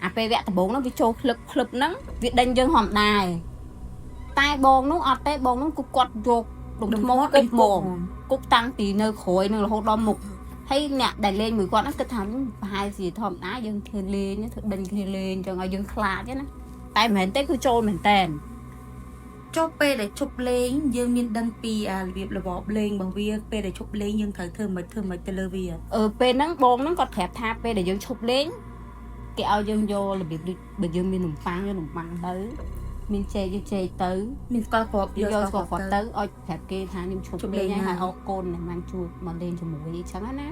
អាពេលវគ្គដំបងហ្នឹងវាចូលក្លឹបក្លឹបហ្នឹងវាដេញយើងហមដែរតែបងនោះអត់ទេបងនោះគឺគាត់យកដុំថ្មគប់ហ្មងគប់តាំងពីនៅក្រោយនឹងរហូតដល់មុខហើយអ្នកដែលលេងមួយគាត់ហ្នឹងគិតថាប្រហែលជាធម្មតាយើងធ្វើលេងធ្វើដេញគ្នាលេងអញ្ចឹងឲ្យយើងខ្លាចណាតែមិនមែនទេគឺចូលមែនតែន ចុះពេលដែលឈប់លេងយើងមានដឹងពីអារបៀបរបបលេងរបស់វាពេលដែលឈប់លេងយើងត្រូវធ្វើមិនធ្វើមិនទៅលើវា អឺពេលហ្នឹងបងហ្នឹងគាត់ប្រាប់ថាពេលដែលយើងឈប់លេងគេឲ្យយើងយករបៀបដូចបើយើងមាននំប៉័ងយកនំប៉័ងទៅមានចេកយកចេកទៅ មានស្គាល់គ្រាប់ យកស្គាល់គាត់ទៅឲ្យប្រាប់គេថាខ្ញុំឈប់ ឈប់លេ លេង ងហើយ ហើយអរគុណដែលបានជួយមកលេងជាមួយអញ្ចឹងណា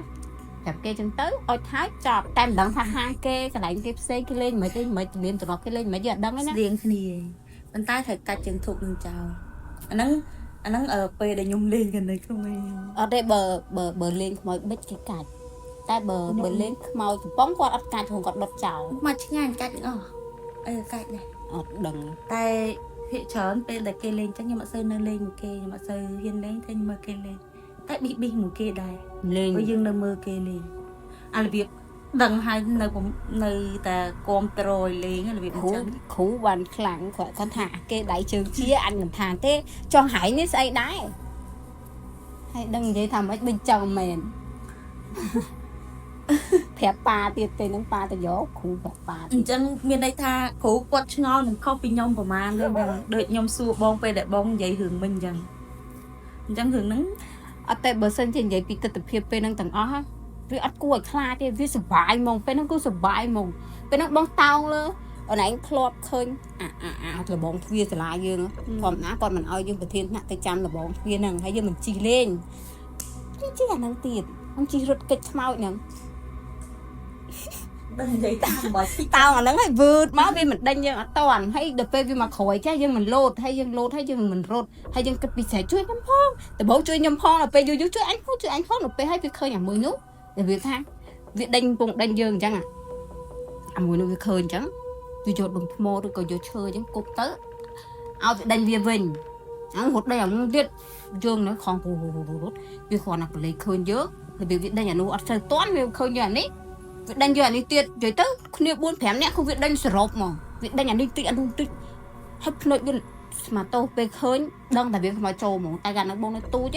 ប្រាប់គេអញ្ចឹងទៅឲ្យថើចប់តែមិនដឹងថាហាងគេកន្លែងគេផ្សេងគេលេងមិនទេមិនមានទ្រព្យគេលេងមិនយើងអត់ដឹងទេណា ស្តៀងគ្នាប៉ុន្តែត្រូវកាច់ជើងធូបនឹងចោលអាហ្នឹងអាហ្នឹងអឺពេលដែលខ្ញុំលេងกันនៅក្នុងឯង អត់ទេបើបើបើលេងខ្មោចបិចគេកាច់តែបើបើលេងខ្មោចកំប៉ុងគាត់អត់កាច់ព្រោះគាត់ដុតចោល មកឆ្ងាញ់កាច់ទាំងអស់អឺកាច់ដែរ អត់ដឹង តែភាគច្រើនពេលដែលគេលេងចឹងខ្ញុំអត់សូវនៅលេងមួយគេខ្ញុំអត់សូវហ៊ានលេងទេខ្ញុំមើលគេលេងតែប៊ីសប៊ីសមួយគេដែរ លេង ព្រោះយើងនៅមើលគេលេងអារបៀបដឹងហើយនៅពុំនៅតែគាំទ្រឲ្យលេងរបៀបអ គ្រូ ញ្ចឹង គ្រូបានខ្លាំងគាត់គាត់ថាគេដៃជើងជាអញមិនថាទេចង់ហែងនេះស្អីដែរហើយដឹងនិយាយថាម៉េចដូចចឹងមែន ប្រាប់ប៉ាទៀតទេហ្នឹងប៉ាទៅយកគ្រូប្រាប់ប៉ាទៀត អញ្ចឹងមានន័យថាគ្រូគាត់ឆ្ងល់នឹងខុសពីខ្ញុំប្រហែលទេបងដូចខ្ញុំសួរបងពេលដែលបងនិយាយរឿងមិញអញ្ចឹងអញ្ចឹងរឿងហ្នឹង អត់ទេបើសិនជានិយាយពីទស្សនភាពពេលហ្នឹងទាំងអស់ហ៎វាអត់គួរឲ្យខ្លាចទេវាសុបាយហ្មងពេលហ្នឹងគឺសុបាយហ្មងពេលហ្នឹងបងតោងលើអូនឯងធ្លាប់ឃើញអាអាអាលបងទ្វារសាលាយើងធម្មតាគាត់មិនឲ្យយើងប្រធានថ្នាក់ទៅចាំលបងទ្វារហ្នឹងហើយយើងមិនជីលេងយើងជីអាហ្នឹងទៀតខ្ញុំជីរត់កិច្ចខ្មោចហ្នឹង ដឹងនិយាយតាមបើ តោងអាហ្នឹងហើយវឺតមកវាមិនដេញយើងអត់តាន់ហើយដល់ពេលវាមកក្រោយចេះយើងមិនលោតហើយយើងលោតហើយយើងមិនរត់ហើយយើងគិតពីស្រែជួយខ្ញុំផងដំបូងជួយខ្ញុំផងដល់ពេលយូរយូរជួយអញផងជួយអញផងដល់ពេលហើយវាឃើញអាមួយនោះដែលវាថាវាដេញពងដេញយើងអញ្ចឹងអាមួយនោះវាឃើញអញ្ចឹងវាយកដុំថ្មឬក៏យកឈើអញ្ចឹងគប់ទៅឲ្យវាដេញវាវិញអញ្ចឹងរត់ដេញអានោះទៀតយើងនៅខំរត់វាគ្រាន់តែបលេឃើញយើងរបៀបវាដេញអានោះអត់សូវតាន់វាឃើញយើងអានេះ វាដេញយកអានេះទៀតនិយាយទៅគ្នា4 5នាក់គឺវាដេញសរុបហ្មងវាដេញអានេះតិចអានោះតិចហើយភ្នែកវាស្មាតោពេលឃើញដឹងតែវាខ្មោចចូលហ្មងតែកាលនោះបងនៅទូច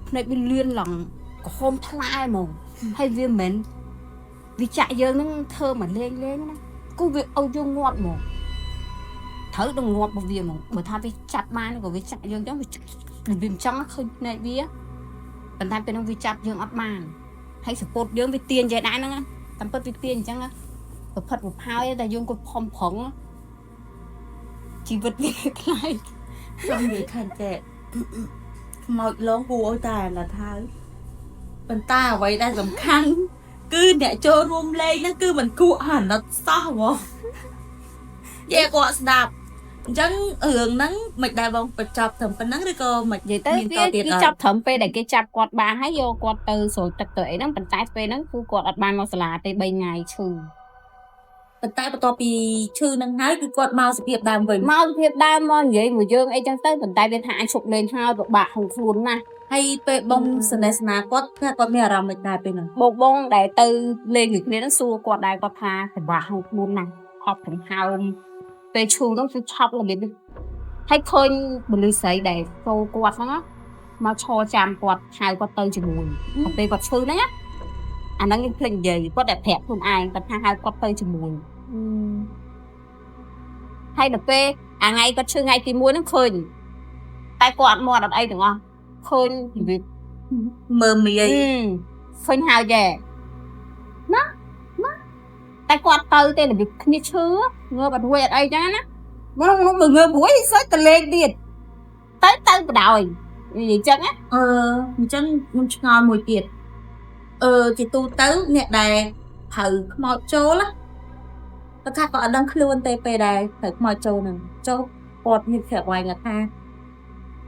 ភ្នែកវាលឿនឡើងក្រហមថ្លាហ្មងហើយវាមិនមែនវាចាក់យើងនឹងធ្វើមកលេងលេងណាគូវាឲ្យយើងងាប់ហ្មង ត្រូវដល់ងាប់របស់វាហ្មងបើថាវាចាប់បានក៏វាចាក់យើងចឹងវាវាមិនចង់ឃើញភ្នែកវាប៉ុន្តែពេលហ្នឹងវាចាប់យើងអត់បានហើយសពតយើងវាទាញចេះដែរហ្នឹងតាមពិតវាទាញអញ្ចឹងប្រផិតប្រផើយតែយើងក៏ខំប្រឹងជីវិតវាថ្លៃ ចង់និយាយថាចេះខ្មោចលងគួរឲ្យតែអាណិតហើយប៉ុន្តែអ្វីដែលសំខាន់គឺអ្នកចូលរួមលេងហ្នឹងគឺមិនគួរអាណិតសោះហ្មងយេគាត់ស្ដាប់អញ្ចឹងរឿងហ្នឹងមិនដែលបងបញ្ចប់ត្រឹមប៉ុណ្្នឹងឬក៏មិន និយាយទៅ មាន វា តទៀតអត់ វាចាប់ត្រឹមពេលដែលគេចាប់គាត់បានហើយយកគាត់ទៅស្រោចទឹកទៅអីហ្នឹងប៉ុន្តែពេលហ្នឹងគឺគាត់អត់បានមកសាលាទេ3ថ្ងៃឈឺ ប៉ុន្តែបន្ទាប់ពីឈឺហ្នឹងហើយគឺគាត់មកសភាពដើមវិញ មកភាពដើមមកនិយាយមួយយើងអីចឹងទៅប៉ុន្តែវាថាអាចឈប់លេងហើយពិបាកក្នុងខ្លួនណាស់ ហើយពេលបងសនេសនាគាត់ថាគាត់មានអារម្មណ៍មិនដែរពេលហ្នឹង បងបងដែលទៅលេងមួយគ្នាហ្នឹងសួរគាត់ដែរគាត់ថាពិបាកក្នុងខ្លួនណាស់ហប់ដង្ហើមពេលឈឺហ្នឹងគឺឆប់របៀបនេះហើយឃើញមនុស្សស្រីដែលចូលគាត់ហ្នឹងណាមកឈរចាំគាត់ហៅគាត់ទៅជាមួយដល់ពេលគាត់ឈឺហ្នឹងណាអាហ្នឹងយើងភ្លេចនិយាយគាត់តែប្រាប់ខ្លួនឯងគាត់ថាហៅគាត់ទៅជាមួយហើយដល់ពេលអាថ្ងៃគាត់ឈឺថ្ងៃទី1ហ្នឹងឃើញតែគាត់អត់មាត់អត់អីទាំងអស់ឃើញរបៀប មើលងាយ ឃើញហើយចេះណាណាតែគាត់ទៅទេរបៀបគ្នាឈឺងើបអត់រួចអត់អីចឹងណាមកមកងើបរួចសើចតលេងទៀតទៅទៅបដ ாய் និយាយចឹងណា អឺអញ្ចឹងខ្ញុំឆ្ងល់មួយទៀតអឺជាទូទៅអ្នកដែលត្រូវខ្មោចចូលណាគាត់ថាគាត់អត់ដឹងខ្លួនទេពេលដែលត្រូវខ្មោចចូលហ្នឹងចូលគាត់មានប្រាប់វាយគាត់ថា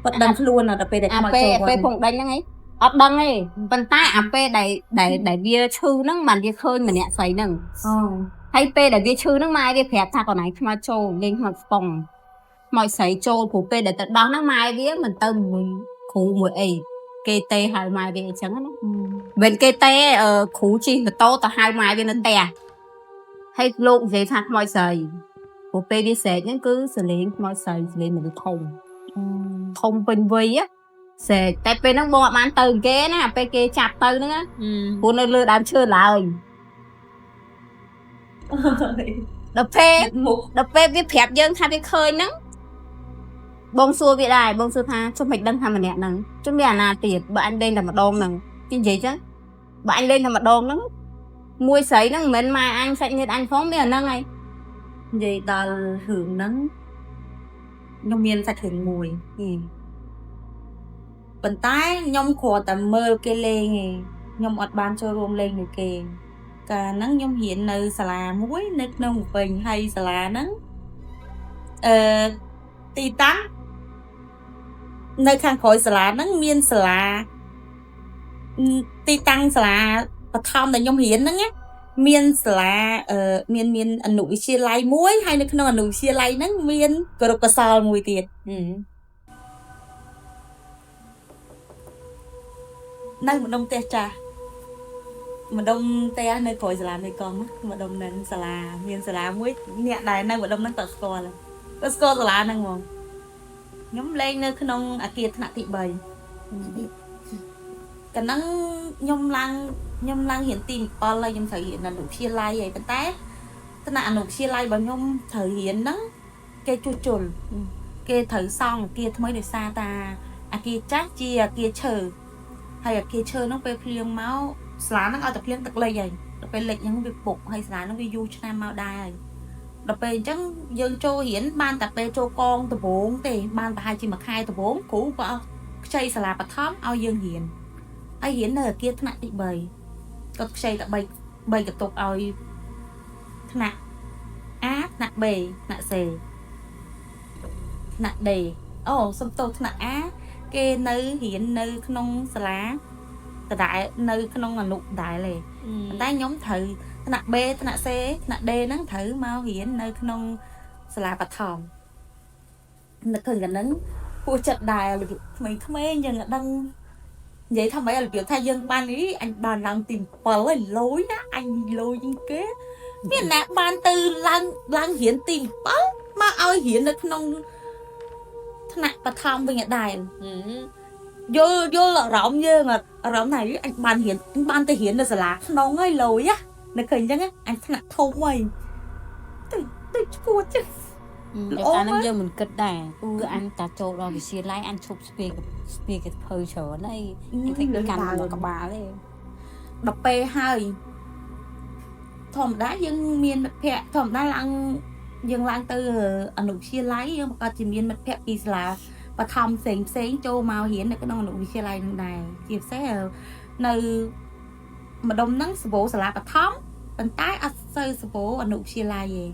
គាត់ដឹងខ្លួនដល់ពេលដែល អាពេល ខ្មោចចូល អាពេលពងដេញហ្នឹងឯងអត់ដឹងទេប៉ុន្តែអាពេលដែលដែលដែលវាឈឺហ្នឹងបានវាឃើញម្នាក់ស្រីហ្នឹង អូ ហើយពេលដែលវាឈឺហ្នឹងម៉ែវាប្រាប់ថាកន្លែងខ្មោចចូលលេងខ្មោចស្ពងខ្មោចស្រីចូលព្រោះពេលដែលទៅដោះហ្នឹងម៉ែវាមិនទៅមួយគ្រូមួយអីគេទេហៅម៉ែវាអីចឹងណាមិនគេទេអឺគ្រូជិះម៉ូតូទៅហៅម៉ែវានៅផ្ទះហើយលោកនិយាយថាខ្មោចស្រីព្រោះពេលវាស្រែកហ្នឹងគឺសលេងខ្មោចស្រីសលេងមនុស្សធំធំពេញវ័យណាស្រែកតែពេលហ្នឹងបងអត់បានទៅគេណាពេលគេចាប់ទៅហ្នឹងណាព្រោះនៅលើដើមឈើឡើយដល់ពេល មុខ ដល់ពេលវាប្រាប់យើងថាវាឃើញហ្នឹងបងសួរវាដែរបងសួរថាជុំមិនដឹងថាម្នាក់ហ្នឹងជុំមានអាណាទៀតបើអញលេងតែម្ដងហ្នឹងគេនិយាយចឹងបើអញលេងតែម្ដងហ្នឹងមួយស្រីហ្នឹងមិនមែនម៉ែអញសាច់ញាតិអញផងមានអាហ្នឹងហើយ និយាយដល់រឿងហ្នឹងខ្ញុំមានសាច់រឿងមួយប៉ុន្តែខ្ញុំគ្រាន់តែមើលគេលេងឯងខ្ញុំអត់បានចូលរួមលេងនឹងគេកាលហ្នឹងខ្ញុំរៀននៅសាលាមួយនៅក្នុងភ្នំពេញហើយសាលាហ្នឹងអឺទីតាំងនៅខាងក្រោយសាលាហ្នឹងមានសាលាទីតាំងសាលាបឋមដែលខ្ញុំរៀនហ្នឹងណាមានសាលាអឺមានមានអនុវិទ្យាល័យមួយហើយនៅក្នុងអនុវិទ្យាល័យហ្នឹងមានគរុកោសលមួយទៀត នៅម្ដុំផ្ទះចាស់ម្ដុំផ្ទះនៅក្រោយសាលាមេគង្គណាម្ដុំហ្នឹងសាលាមានសាលាមួយអ្នកដែលនៅម្ដុំហ្នឹងតើស្គាល់ហើយតើស្គាល់សាលាហ្នឹងហ្មងខ្ញុំលេងនៅក្នុងអាគារថ្នាក់ទី3កាលហ្នឹងខ្ញុំឡើងខ្ញុំឡើងរៀនទី7ហើយខ្ញុំត្រូវរៀនអនុវិទ្យាល័យហើយប៉ុន្តែថ្នាក់អនុវិទ្យាល័យរបស់ខ្ញុំត្រូវរៀនហ្នឹងគេជួសជុលគេត្រូវសង់អាគារថ្មីដោយសារតាអាគារចាស់ជាអាគារឈើ ហើយអាគារឈើហ្នឹងពេលភ្លៀងមកសាលាហ្នឹងឲ្យតែភ្លៀងទឹកលិចហើយដល់ពេលលិចហ្នឹងវាពុកហើយសាលាហ្នឹងវាយូរឆ្នាំមកដែរហើយដល់ពេលអញ្ចឹងយើងចូលរៀនបានតែពេលចូលកងដំបូងទេបានប្រហែលជាមួយខែដំបូងគ្រូក៏ខ្ចីសាលាបឋមឲ្យយើងរៀនហើយរៀននៅអាគារថ្នាក់ទី3គាត់ខ្ចីតែ3 3កន្ទប់ឲ្យថ្នាក់ A ថ្នាក់ B ថ្នាក់ C ថ្នាក់ D អូសុំទោសថ្នាក់ A គេនៅរៀននៅក្នុងសាលាដដែលនៅក្នុងអនុដដែលទេប៉ុន្តែខ្ញុំត្រូវថ្នាក់ B ថ្នាក់ C ថ្នាក់ D ហ្នឹងត្រូវមករៀននៅក្នុងសាលាបឋមនឹកឃើញកាលហ្នឹងពោះចិត្តដែររបៀបក្មេងៗយើងអត់ដឹងនិយាយថាម៉េចរបៀបថាយើងបាននេះអញបានឡើងទី7ហើយលយណាអញលយជាងគេមានអ្នកបានទៅឡើងឡើងរៀនទី7មកឲ្យរៀននៅក្នុងថ្នាក់បឋមវិញអត់ដែរ យល់យល់អារម្មណ៍យើងអត់អារម្មណ៍ថាអញបានរៀនអញបានទៅរៀននៅសាលាក្នុងហើយលយណានៅឃើញអញ្ចឹងណាអញថ្នាក់ធំហើយទៅទៅឈួតចឹង ល្អកាលហ្នឹងយើងមិនគិតដែរគឺអញតាចូលដល់វិទ្យាល័យអញឈប់ស្ពាយស្ពាយកភៅច្រើនហើយអញឃើញកាន់មកក្បាលទេ ដល់ពេលហើយធម្មតាយើងមានមិត្តភ័ក្តិធម្មតាឡើងយើងឡើងទៅអនុវិទ្យាល័យយើងប្រកាសជាមានមិត្តភ័ក្តិពីសាលាបឋមផ្សេងផ្សេងចូលមករៀននៅក្នុងអនុវិទ្យាល័យនឹងដែរជាពិសេសនៅម្ដុំហ្នឹងសបោសាលាបឋមប៉ុន្តែអត់សូវសបោអនុវិទ្យាល័យទេ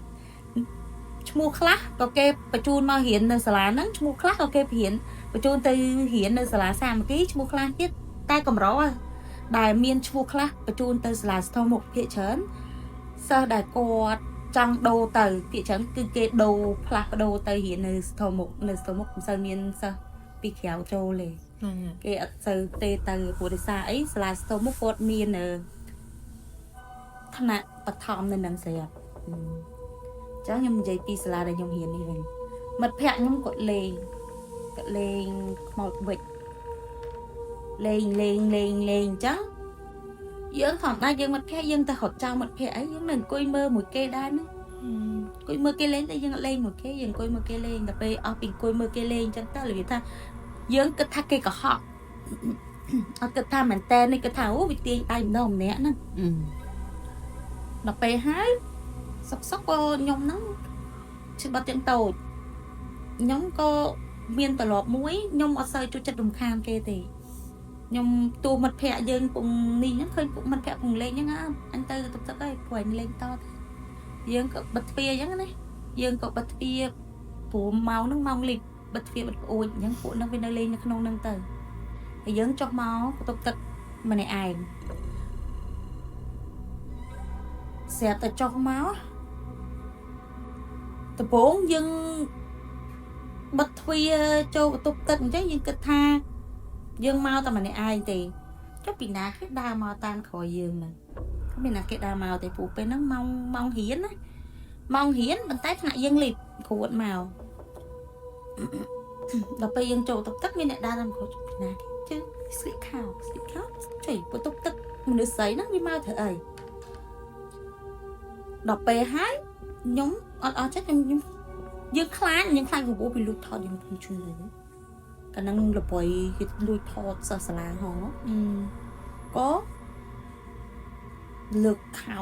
ឈ្មោះខ្លះក៏គេបញ្ជូនមករៀននៅសាលាហ្នឹងឈ្មោះខ្លះក៏គេរៀនបញ្ជូនទៅរៀននៅសាលាសាមគ្គីឈ្មោះខ្លះទៀតតែកម្រហ៎ ដែលមានឈ្មោះខ្លះបញ្ជូនទៅសាលាស្ទមុខភាគច្រើនសិស្សដែលគាត់ចង់ដូរទៅភាគច្រើនគឺគេដូរផ្លាស់ប្ដូរទៅរៀននៅស្ទមុខនៅស្ទមុខមិនសូវមានសិស្សពីក្រៅចូលទេគេអត់សូវទេទៅព្រោះដោយសារអីសាលាស្ទមុខគាត់មាននៅថ្នាក់បឋមនៅនឹងស្រាប់អញ្ចឹងខ្ញុំនិយាយពីសាលាដែលខ្ញុំរៀននេះវិញមិត្តភ័ក្ដិខ្ញុំគាត់លេងគាត់លេងខ្មោចវិច លេងលេងលេងលេងអញ្ចឹងយើងធម្មតាយើងមិត្តភ័ក្ដិយើងទៅរត់ចោលមិត្តភ័ក្ដិអីយើងនៅអង្គុយមើលមួយគេដែរហ្នឹងអង្គុយមើលគេលេងតែយើងអត់លេងមួយគេយើងអង្គុយមើលគេលេងតែពេលអស់ពីអង្គុយមើលគេលេងអញ្ចឹងទៅរបៀបថាយើងគិតថាគេកុហកអត់គិតថាមែនតើនេះគិតថាអូវាទាញដៃម្ដងម្នាក់ហ្នឹងដល់ពេលហើយសុកសុកក៏ខ្ញុំហ្នឹងឈឺបាត់ទាំងតូចខ្ញុំក៏មានត្រឡប់មួយខ្ញុំអត់សូវចូលចិត្តរំខានគេទេ ខ្ញុំទូមិត្តភ័ក្ដិយើងពងនេះហ្នឹងឃើញពួកមិត្តភ័ក្ដិពងលេងហ្នឹងអញទៅទៅទឹកហើយព្រោះអញលេងតទៅយើងក៏បិទទ្វារអញ្ចឹងណាយើងក៏បិទទ្វារព្រោះម៉ោងហ្នឹងម៉ោងលីបបិទទ្វារបិទក្អួចអញ្ចឹងពួកហ្នឹងវានៅលេងនៅក្នុងហ្នឹងទៅហើយយើងចុះមកបន្ទប់ទឹកម្នាក់ឯងស្រាប់តែចុះមកដំបូងយើងបិទទ្វារចូលបន្ទប់ទឹកអញ្ចឹងយើងគិតថា យើងមកតែម្នាក់ឯងទេចុះពីណាគេដើរមកតាមក្រោយយើងហ្នឹងគ្មានណាគេដើរមកទេព្រោះពេលហ្នឹងម៉ោងម៉ោងរៀនណាម៉ោងរៀនប៉ុន្តែថ្នាក់យើងលីបគ្រូអត់មកដល់ពេលយើងចូលទឹកទឹកមានអ្នកដើរតាមក្រោយចុះពីណាគេជឿស្លៀកខោស្លៀកខោចុយបន្ទប់ទឹកមនុស្សស្រីហ្នឹងវាមកធ្វើអីដល់ពេលហើយខ្ញុំអត់អស់ចិត្តខ្ញុំខ្ញុំយើងខ្លាចយើងខ្លាចព្រោះពីលួចថតយើងខ្ញុំជឿទេ កាលហ្នឹងល្បីគេលួចថតសិស្សសាលាហងក៏លើកខោ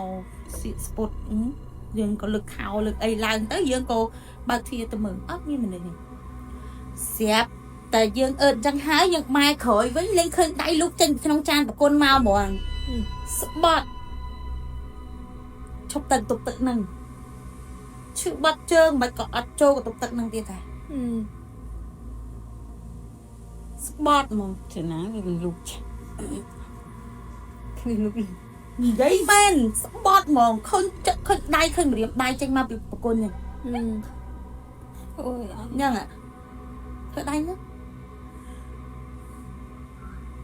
សៀកស្ពុតយើងក៏លើកខោលើកអីឡើងទៅយើងក៏បើកទ្វារទៅមើលអត់មានមនុស្សទេស្រាប់តែយើងអើតអញ្ចឹងហើយយើងបែរក្រោយវិញលេងឃើញដៃលូកចេញពីក្នុងចានប្រគុណមកហ្មងស្បត់ឈប់ទៅទប់ទឹកហ្នឹងឈឺបាត់ជើងមិនក៏អត់ចូលក៏ទប់ទឹកហ្នឹងទៀតដែរស្បត់ហ្មង ចំណាវាលូកគ្នាលូក និយាយមែនស្បត់ហ្មងឃើញចិត្តឃើញដៃឃើញម្រាមដៃចេញមកពីប្រគុណហ្នឹង អូយអត់ ហ្នឹងហ่ะធ្វើដៃហ្នឹង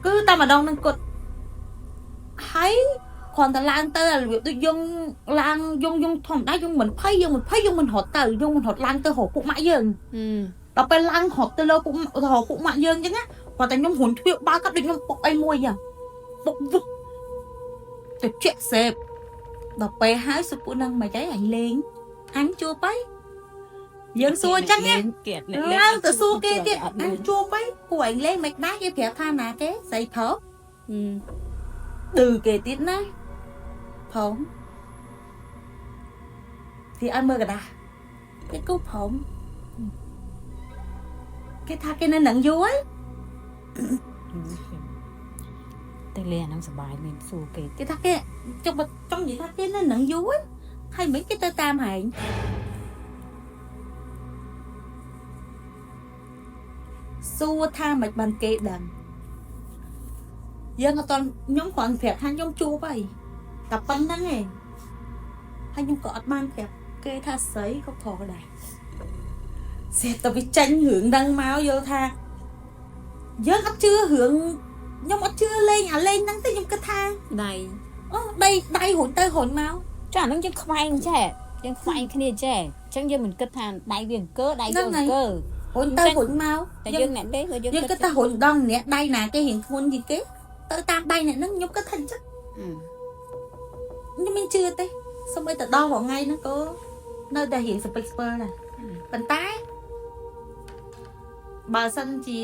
គឺតែម្ដងហ្នឹងគាត់ហើយគ្រាន់តែឡើងទៅរបៀបដូចយើងឡើងយើងយើងធម្មតាយើងមិនភ័យយើងមិនភ័យយើងមិនរត់ទៅយើងមិនរត់ឡើងទៅរកពួកម៉ាក់យើងដល់ពេលឡើងរត់ទៅលើពួករកពួកម៉ាក់យើងអញ្ចឹងណាគ្រាន់តែខ្ញុំរុញទ្វារបើកក៏ដូចខ្ញុំបុកអីមួយអញ្ចឹងបុកវឹកទៅជាក់សេបដល់ពេលហើយសុពួកហ្នឹងមិនអីអញលេងអញជួបទៅយើងសួរអញ្ចឹងណា គេ ឡើងទៅសួរគេទៀតអញជួបទៅពួកឯងលេងមិនដែរគេប្រាប់ថាណាគេស្អីផោឌឺគេទៀតណាផងគេឲ្យមើលกระดาษគេគូផងគេថាគេនៅនឹងយូរហើយ តែលេអាហ្នឹងសប្បាយមានសួរគេ គេថាគេចង់ចង់និយាយថាគេនៅនឹងយូរហើយហើយមិនគេទៅតាមហែងសួរថាមិនបានគេដឹងយើងអត់តន់ខ្ញុំគ្រាន់ប្រាប់ថាខ្ញុំជួបហើយតែប៉ុណ្្នឹងឯងហើយខ្ញុំក៏អត់បានប្រាប់គេថាស្រីក៏ប្រុសដែរស្រាប់តែវាចេញរឿងហ្នឹងមកយល់ថាយើងអត់ជឿរឿងខ្ញុំអត់ជឿលេងអាលេងហ្នឹងទេខ្ញុំគិតថា ដៃ អូដៃដៃរុញទៅរុញមក ចាអាហ្នឹងយើងខ្វែងចេះយើងខ្វែងគ្នាចេះអញ្ចឹងយើងមិនគិតថាដៃវាអង្គើដៃយើងអង្គើ រុញទៅរុញមក តែយើងអ្នកទេក៏យើង យើងគិតថារុញដងម្នាក់ដៃណាគេរៀងធ្ងន់ជាងគេទៅតាមដៃអ្នកហ្នឹងខ្ញុំគិតថាអញ្ចឹងខ្ញុំមិនជឿទេសូម្បីតែដល់រាល់ថ្ងៃហ្នឹងក៏នៅតែរៀងសពេចស្ពិលដែរ ប៉ុន្តែបើសិនជា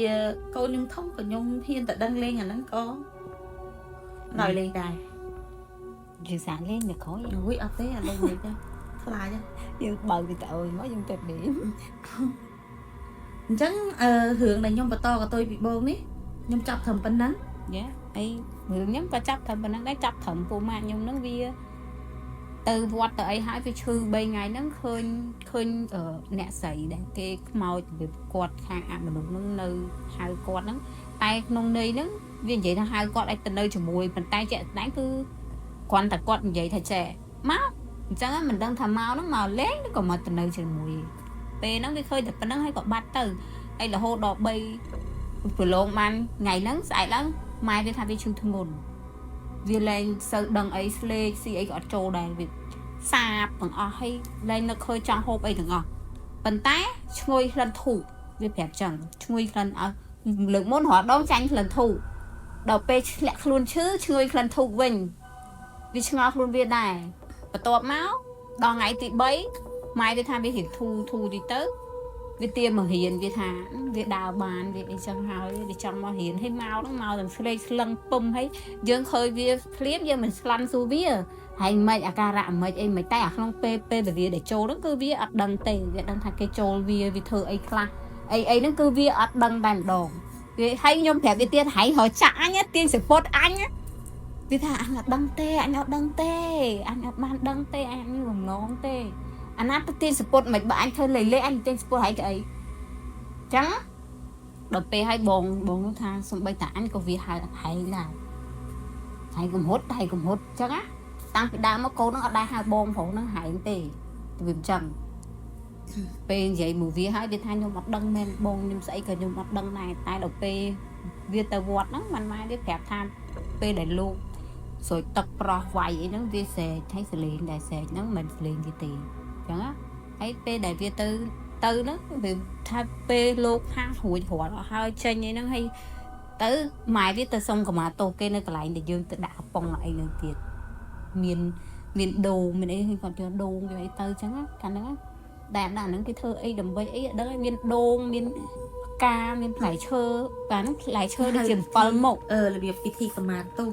កូនខ្ញុំធំក៏ខ្ញុំហ៊ានតែដឹងលេងអាហ្នឹងក៏ដល់លេងដែរ យើងសាកលេងនៅក្រោយ អូយអត់ទេអាលេងលេងទេខ្លាចហ៎ យើងបើកវីដេអូមកយើងទៅលេង អញ្ចឹងអឺរឿងដែលខ្ញុំបន្តកតុយពីបងនេះខ្ញុំចាប់ត្រឹមប៉ុណ្ណឹង យ៉ាហើយរឿងខ្ញុំក៏ចាប់ត្រឹមប៉ុណ្ណឹងដែរចាប់ត្រឹមពូម៉ាក់ខ្ញុំហ្នឹងវាទៅវត្តទៅអីហើយវាឈឺ3ថ្ងៃហ្នឹងឃើញឃើញអឺអ្នកស្រីដែលគេខ្មោចរបៀបគាត់ខាងអមនុស្សហ្នឹងនៅហៅគាត់ហ្នឹងតែក្នុងន័យហ្នឹងវានិយាយថាហៅគាត់ឲ្យទៅនៅជាមួយប៉ុន្តែជាក់ស្ដែងគឺគ្រាន់តែគាត់និយាយថាចេះមកអញ្ចឹងមិនដឹងថាមកហ្នឹងមកលេងឬក៏មកទៅនៅជាមួយពេលហ្នឹងវាឃើញតែប៉ុណ្្នឹងហើយក៏បាត់ទៅហើយរហូតដល់3ប្រឡងបានថ្ងៃហ្នឹងស្អែកឡើងម៉ែវាថាវាឈឺធ្ងន់វាលែងសូវដឹងអីស្លេកស៊ីអីក៏អត់ចូលដែរវាសាបទាំងអស់ហើយលែងនឹកឃើញចង់ហូបអីទាំងអស់ប៉ុន្តែឈ្ងុយក្លិនធូបវាប្រាប់ចឹងឈ្ងុយក្លិនឲ្យលើកមុនរាល់ដងចាញ់ក្លិនធូបដល់ពេលឆ្លាក់ខ្លួនឈឺឈ្ងុយក្លិនធូបវិញវាឆ្ងល់ខ្លួនវាដែរបន្ទាប់មកដល់ថ្ងៃទី3ម៉ែវាថាវារៀងធូរធូរតិចទៅវាទាមករៀនវាថាវាដើរបានវាអីចឹងហើយវាចង់មករៀនហើយមកហ្នឹងមកទាំងស្លេកស្លឹងពឹមហើយយើងឃើញវាភ្លាមយើងមិនស្លាន់សួរវាហើយមិនអាការៈមិនអីមិនតែអាក្នុងពេលពេលវេលាដែលចូលហ្នឹងគឺវាអត់ដឹងទេវាដឹងថាគេចូលវាវាធ្វើអីខ្លះអីអីហ្នឹងគឺវាអត់ដឹងតែម្ដងវាហើយខ្ញុំប្រាប់វាទៀតហើយរកចាក់អញទាញសពុតអញវាថាអញអត់ដឹងទេអញអត់ដឹងទេអញអត់បានដឹងទេអញអត់មានបំណងទេអាណាទៅទាញសពុតមិនបើអញធ្វើលេលេអញទាញសពុតហើយទៅអីចឹងដល់ពេលឲ្យបងបងនោះថាសំបីតាអញក៏វាហៅហែងដែរហើយកុំហត់ហើយកុំហត់ចឹងណាតាំងពីដើមមកកូននឹងអត់ដែរហៅបងប្រុសនឹងហែងទេវាមិនចឹងពេលនិយាយមួយវាហើយវាថាខ្ញុំអត់ដឹងមែនបងខ្ញុំស្អីក៏ខ្ញុំអត់ដឹងដែរតែដល់ពេលវាទៅវត្តហ្នឹងមិនម៉ែវាប្រាប់ថាពេលដែលលោកស្រោចទឹកប្រោះវាយអីហ្នឹងវាស្រែកហើយសលេងដែលស្រែកហ្នឹងមិនសលេងវាទេចឹងណាហើយពេលដែលវាទៅទៅហ្នឹងវាថាពេលលោកហាងរួចរាល់អស់ហើយចេញអីហ្នឹងហើយទៅម៉ែវាទៅសុំកម្មាទោសគេនៅកន្លែងដែលយើងទៅដាក់កំប៉ុងអីហ្នឹងទៀតមានមានដូងមានអីគាត់យកដូងយកអីទៅចឹងណាកាលហ្នឹងតែអាហ្នឹងគេធ្វើអីដើម្បីអីដឹងហើយមានដូងមានផ្កាមានផ្លែឈើបាទហ្នឹងផ្លែឈើដូចជា7មុខ អឺរបៀបពិធីកម្មាទោស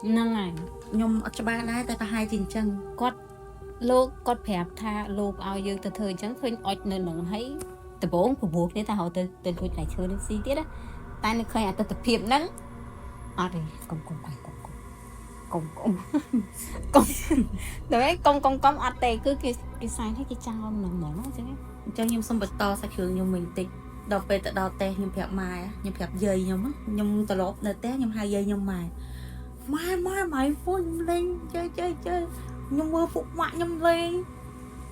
ហ្នឹងហើយ ខ្ញុំអត់ច្បាស់ដែរតែប្រហែលជាអញ្ចឹង គាត់លោកគាត់ប្រាប់ថាលោកឲ្យយើងទៅធ្វើអញ្ចឹងឃើញអុចនៅនឹងហើយដំបងព្រោះគ្នាថារកទៅទៅលួចផ្លែឈើនឹងស៊ីទៀតណាតែនៅឃើញអតិថិភាពហ្នឹងអត់ទេកុំកុំកុំកុំកុំកុំកុំកុំដល់ហើយកុំកុំកុំអត់ទេគឺគេគេសែនឲ្យគេចោលហ្នឹងហ្មងអញ្ចឹង អញ្ចឹងខ្ញុំសូមបន្តសាច់រឿងខ្ញុំវិញបន្តិចដល់ពេលទៅដល់ផ្ទះខ្ញុំប្រាប់ម៉ែខ្ញុំប្រាប់យាយខ្ញុំខ្ញុំត្រឡប់នៅផ្ទះខ្ញុំហៅយាយខ្ញុំម៉ែម៉ែម៉ែម៉ែពូខ្ញុំលេងជើជើជើខ្ញុំមើលពុកម៉ាក់ខ្ញុំលេង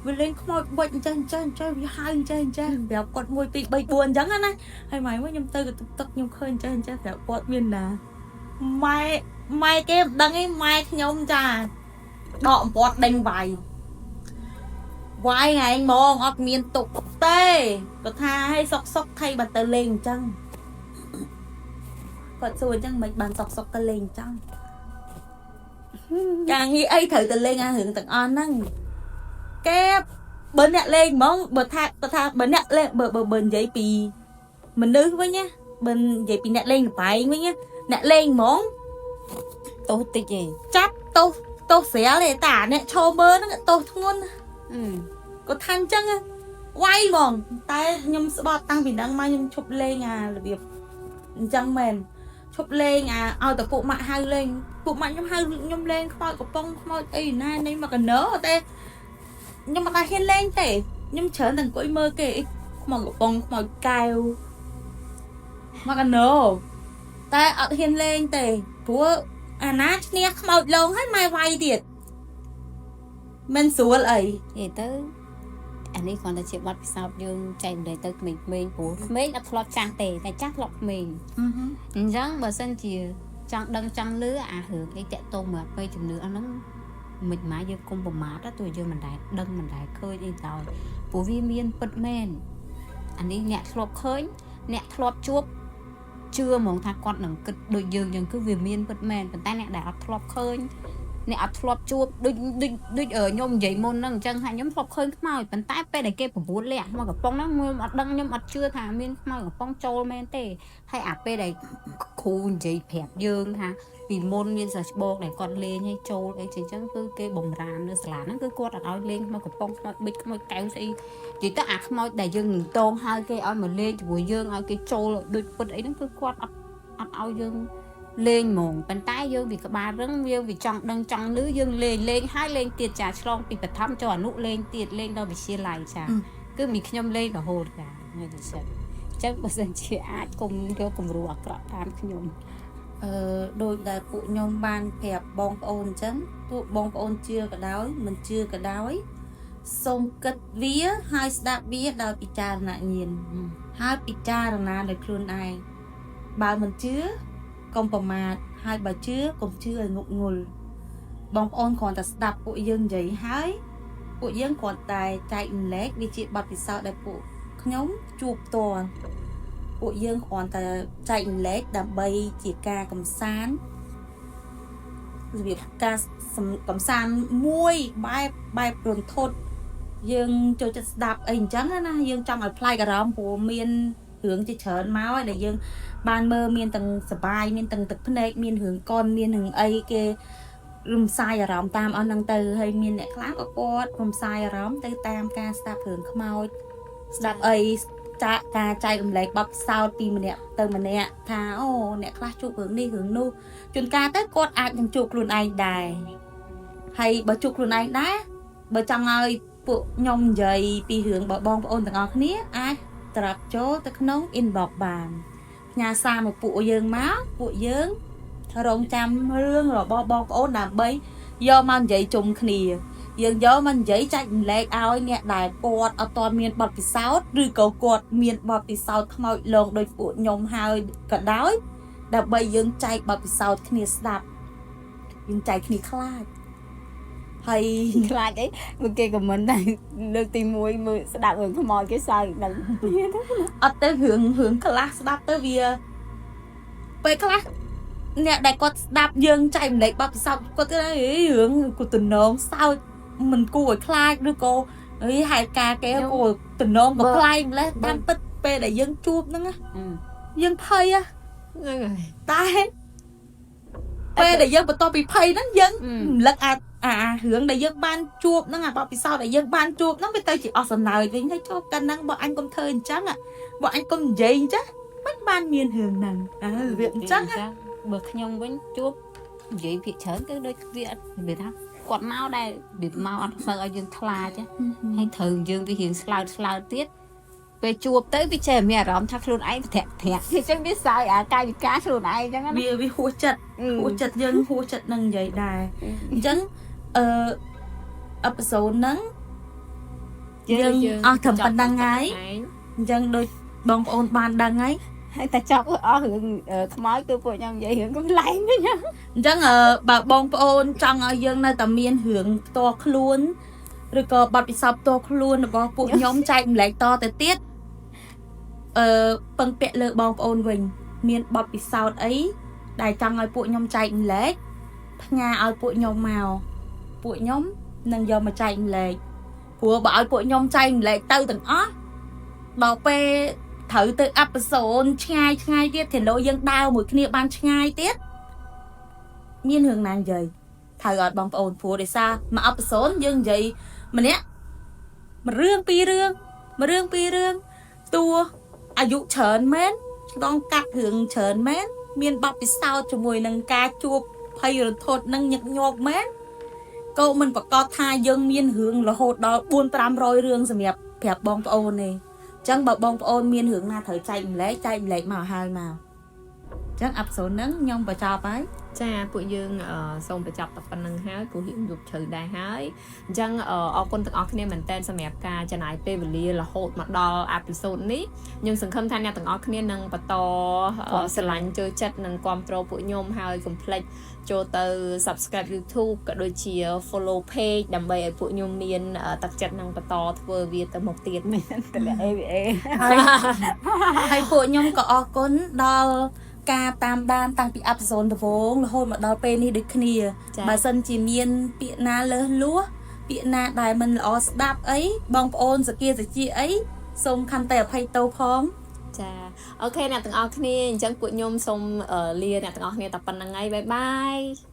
វាលេងខ្មោចបិចអញ្ចឹងអញ្ចឹងអញ្ចឹងវាហៅអញ្ចឹងអញ្ចឹងប្រាប់គាត់1 2 3 4អញ្ចឹងណាហើយម៉ែមកខ្ញុំទៅកន្ទប់ទឹកខ្ញុំឃើញអញ្ចឹងអញ្ចឹងប្រាប់គាត់មានណាម៉ែម៉ែគេមិនដឹងឯងម៉ែខ្ញុំចាដកអំពាត់ដេញវាយវាយថ្ងៃហ្មងអត់មានទុកទេគាត់ថាឲ្យសុកសុកថៃបានទៅលេងអញ្ចឹងគាត់សួរអញ្ចឹងមិនបានសុកសុកទៅលេងអញ្ចឹងការងារអីត្រូវទៅលេងអារឿងទាំងអស់ហ្នឹងគេបើអ្នកលេងហ្មងបើថាបើថាបើអ្នកលេងបើបើបើនិយាយពីមនុស្សវិញណាបើនិយាយពីអ្នកលេងល្បែងវិញណាអ្នកលេងហ្មង ទោសតិចឯង ចាប់ទោសទោសស្រាលទេតាអ្នកឈរមើលហ្នឹងទោសធ្ងន់ អឺ គាត់ថាអញ្ចឹងវាយហ្មងតែខ្ញុំស្បត់តាំងពីហ្នឹងមកខ្ញុំឈប់លេងអារបៀបអញ្ចឹងមែនឈប់លេងអាឲ្យតែពួកម៉ាក់ហៅលេងពួកម៉ាក់ខ្ញុំហៅខ្ញុំលេងខ្មោចកំប៉ុងខ្មោចអីណានេះមកកណោតែខ្ញុំមិនដែលហ៊ានលេងទេខ្ញុំច្រើនតែអង្គុយមើលគេខ្មោចកំប៉ុងខ្មោចកែវមកកណោតែអត់ហ៊ានលេងទេព្រោះអាណាឈ្នះខ្មោចលងហើយម៉ែវាយទៀតមិនស្រួលអី និយាយទៅអានេះគ្រាន់តែជាបទពិសោធន៍យើងចែកម្លែកទៅក្មេងៗព្រោះក្មេងអត់ធ្លាប់ចាស់ទេតែចាស់ធ្លាប់ក្មេងអញ្ចឹងបើសិនជាចង់ដឹងចង់លឺអារឿងអីតាក់ទងមកពេលជំនឿអស់ហ្នឹងមិនម៉ាយើងគុំប្រមាថទោះយើងមិនដែលដឹងមិនដែលឃើញអីដោយព្រោះវាមានពិតមែនអានេះអ្នកធ្លាប់ឃើញអ្នកធ្លាប់ជួបជឿហ្មងថាគាត់នឹងគិតដូចយើងអញ្ចឹងគឺវាមានពិតមែនប៉ុន្តែអ្នកដែលអត់ធ្លាប់ឃើញ អ្នកអត់ធ្លាប់ជួបដូចដូចដូចខ្ញុំនិយាយមុនហ្នឹងអញ្ចឹងថាខ្ញុំធ្លាប់ឃើញខ្មោចប៉ុន្តែពេលដែលគេបបួលលាក់ខ្មោចកំប៉ុងហ្នឹងខ្ញុំអត់ដឹងខ្ញុំអត់ជឿថាមានខ្មោចកំប៉ុងចូលមែនទេហើយអាពេលដែលគ្រូនិយាយប្រាប់យើងថាពីមុនមានសិស្សច្បងដែលគាត់លេងឲ្យចូលអីចឹងចឹងគឺគេបំរាមនៅសាលាហ្នឹងគឺគាត់អត់ឲ្យលេងខ្មោចកំប៉ុងខ្មោចប៊ិចខ្មោចកែវស្អីនិយាយទៅអាខ្មោចដែលយើងនឹងតងហើយគេឲ្យមកលេងជាមួយយើងឲ្យគេចូលដូចពិតអីហ្នឹងគឺគាត់អត់អត់ឲ្យយើងលេងហ្មងប៉ុន្តែយើងវាក្បាលរឹងយើងវាចង់ដឹងចង់លឺយើងលេងលេងហើយលេងទៀតចាឆ្លងពីបឋមចូលអនុលេងទៀតលេងដល់វិទ្យាល័យចាគឺមានខ្ញុំលេងរហូតចាហើយនិស្សិតអញ្ចឹងបើសិនជាអាចគុំយកគំរូអាក្រក់តាមខ្ញុំ អឺដោយដែលពួកខ្ញុំបានប្រាប់បងប្អូនអញ្ចឹងទោះបងប្អូនជឿក៏ដោយមិនជឿក៏ដោយសូមគិតវាហើយស្ដាប់វាដោយពិចារណញ្ញាណហើយពិចារណាដោយខ្លួនឯងបើមិនជឿកុំប្រមាថហើយបើជឿកុំជឿឲ្យងប់ងល់បងប្អូនគ្រាន់តែស្ដាប់ពួកយើងនិយាយហើយពួកយើងគ្រាន់តែចែករំលែកវាជាបទពិសោធន៍ដែលពួកខ្ញុំជួបផ្ទាល់ ពួកយើងគ្រាន់តែចែករំលែកដើម្បីជាការកំសាន្តរបៀបការសំកំសាន្តមួយបែបបែបរន្ធត់យើងចូលចិត្តស្ដាប់អីអញ្ចឹងណាយើងចង់ឲ្យប្លែកអារម្មណ៍ព្រោះមានរឿងជាច្រើនមកហើយដែលយើងបានមើលមានទាំងសប្បាយមានទាំងទឹកភ្នែកមានរឿងកុនមានរឿងអីគេរំសាយអារម្មណ៍តាមអស់ហ្នឹងទៅហើយមានអ្នកខ្លះក៏គាត់រំសាយអារម្មណ៍ទៅតាមការស្ដាប់រឿងខ្មោចស្ដាប់អី ចាការចែករំលែកបទពិសោធន៍ពីម្នាក់ទៅម្នាក់ថាអូអ្នកខ្លះជួបរឿងនេះរឿងនោះជួនកាលទៅគាត់អាចនឹងជួបខ្លួនឯងដែរហើយបើជួបខ្លួនឯងដែរបើចង់ឲ្យពួកខ្ញុំនិយាយពីរឿងរបស់បងប្អូនទាំងអស់គ្នាអាចត្រាប់ចូលទៅក្នុង inbox បានផ្ញើសារមកពួកយើងមកពួកយើងរងចាំរឿងរបស់បងប្អូនដើម្បីយកមកនិយាយជុំគ្នា យើងយកមកនិយាយចែករំលែកឲ្យអ្នកដែលគាត់អត់ទាន់មានបទពិសោធន៍ឬក៏គាត់មានបទពិសោធន៍ខ្មោចលងដោយពួកខ្ញុំហើយក៏ដោយដើម្បីយើងចែកបទពិសោធន៍គ្នាស្ដាប់យើងចែកគ្នាខ្លាចហើយ ខ្លាចអីមើលគេ comment តែលើកទី1មើលស្ដាប់រឿងខ្មោចគេសើចដល់ អត់ទៅរឿងរឿងខ្លះស្ដាប់ទៅវាពេលខ្លះអ្នកដែលគាត់ស្ដាប់យើងចែករំលែកបទពិសោធន៍គាត់ទៅអីរឿងគាត់ទំនងសើចមិនគួរឲ្យខ្លាចឬក៏អីហេតុការណ៍គេគួរទំនងក៏ប្លែកម្លេះតាមពិតពេលដែលយើងជួបហ្នឹងណា យើងភ័យហ៎ ហ្នឹងហើយ តែពេលដែលយើងបន្ទាប់ពីភ័យហ្នឹងយើងរំលឹកអាអារឿងដែលយើងបានជួបហ្នឹងអាបទពិសោធន៍ដែលយើងបានជួបហ្នឹងវាទៅជាអស់សំណើចវិញហើយជួបកាលហ្នឹងបើអញកុំធ្វើអញ្ចឹងបើអញកុំនិយាយអញ្ចឹងមិនបានមានរឿងហ្នឹងអើវាអញ្ចឹងណា បើខ្ញុំវិញជួបនិយាយភាគច្រើនគឺដូចវាអត់វាថាគាត់មកដែរវាមកអត់សូវឲ្យយើងខ្លាចទេហើយត្រូវយើងវារៀងស្លោតស្លោតទៀតពេលជួបទៅវាចេះមានអារម្មណ៍ថាខ្លួនឯងប្រធាក់ប្រធាក់អញ្ចឹងវាសើចអាកាយវិការខ្លួនឯងអញ្ចឹងណា វាវាហួសចិត្តហួសចិត្តយើងហួសចិត្តនឹងនិយាយដែរអញ្ចឹងអឺ episode ហ្នឹងយើងអស់ត្រឹមប៉ុណ្្នឹងហើយអញ្ចឹងដូចបងប្អូនបានដឹងហើយ ហើយតែចប់អស់រឿងខ្មោចគឺពួកខ្ញុំនិយាយរឿងកំប្លែងវិញ អញ្ចឹងអឺបើបងប្អូនចង់ឲ្យយើងនៅតែមានរឿងផ្ទាល់ខ្លួនឬក៏បទពិសោធន៍ផ្ទាល់ខ្លួនរបស់ពួកខ្ញុំចែករំលែកតទៅទៀតអឺពឹងពាក់លើបងប្អូនវិញ មានបទពិសោធន៍អីដែលចង់ឲ្យពួកខ្ញុំចែករំលែកផ្ញើឲ្យពួកខ្ញុំមកពួកខ្ញុំនឹងយកមកចែករំលែកព្រោះបើឲ្យពួកខ្ញុំចែករំលែកទៅទាំងអស់ដល់ពេលត្រូវទៅ episode ឆ្ងាយឆ្ងាយទៀតធាលោយើងដើរមួយគ្នាបានឆ្ងាយទៀត មានរឿងណានិយាយត្រូវអត់បងប្អូនព្រោះដោយសារមួយ episode យើងនិយាយម្នាក់មួយរឿងពីររឿងមួយរឿងពីររឿងតួអាយុច្រើនមែនឆ្លងកាត់រឿងច្រើនមែនមានបទពិសោធន៍ជាមួយនឹងការជួបភ័យរន្ធត់និងញឹកញាប់មែនក៏មិនប្រកាសថាយើងមានរឿងរហូតដល់4 500រឿងសម្រាប់ប្រាប់បងប្អូនទេអញ្ចឹងបើបងប្អូនមានរឿងណាត្រូវចែករំលែកចែករំលែកមកឲ្យហើយមកអញ្ចឹង episode ហ្នឹងខ្ញុំបញ្ចប់ហើយ ចាពួកយើងសូមបញ្ចប់តែប៉ុណ្្នឹងហើយព្រោះរៀងយប់ជ្រៅដែរហើយអញ្ចឹងអរគុណទាំងអស់គ្នាមែនទែនសម្រាប់ការចំណាយពេលវេលារហូតមកដល់ episode នេះខ្ញុំសង្ឃឹមថាអ្នកទាំងអស់គ្នានឹងបន្តស្រឡាញ់ចូលចិត្តនិងគាំទ្រពួកខ្ញុំហើយកុំភ្លេចចូលទៅ subscribe YouTube ក៏ដូចជា follow page ដើម្បីឲ្យពួកខ្ញុំមានទឹកចិត្តនឹងបន្តធ្វើវាទៅមុខទៀត មានតម្លាក់ AVA ហើយហើយពួកខ្ញុំក៏អរគុណដល់ ការតាមដានតាំងពី episode ដំបូងរហូតមកដល់ពេលនេះដូចគ្នា ចា៎ បើសិនជាមានពាក្យណាលើសលួសពាក្យណាដែលមិនល្អស្ដាប់អីបងប្អូនសគាសជាអីសូមខន្តីអភ័យទោសផង ចា okay អ្នកទាំងអស់គ្នាអញ្ចឹងពួកខ្ញុំសូមលាអ្នកទាំងអស់គ្នាតែប៉ុណ្្នឹងហើយ bye bye.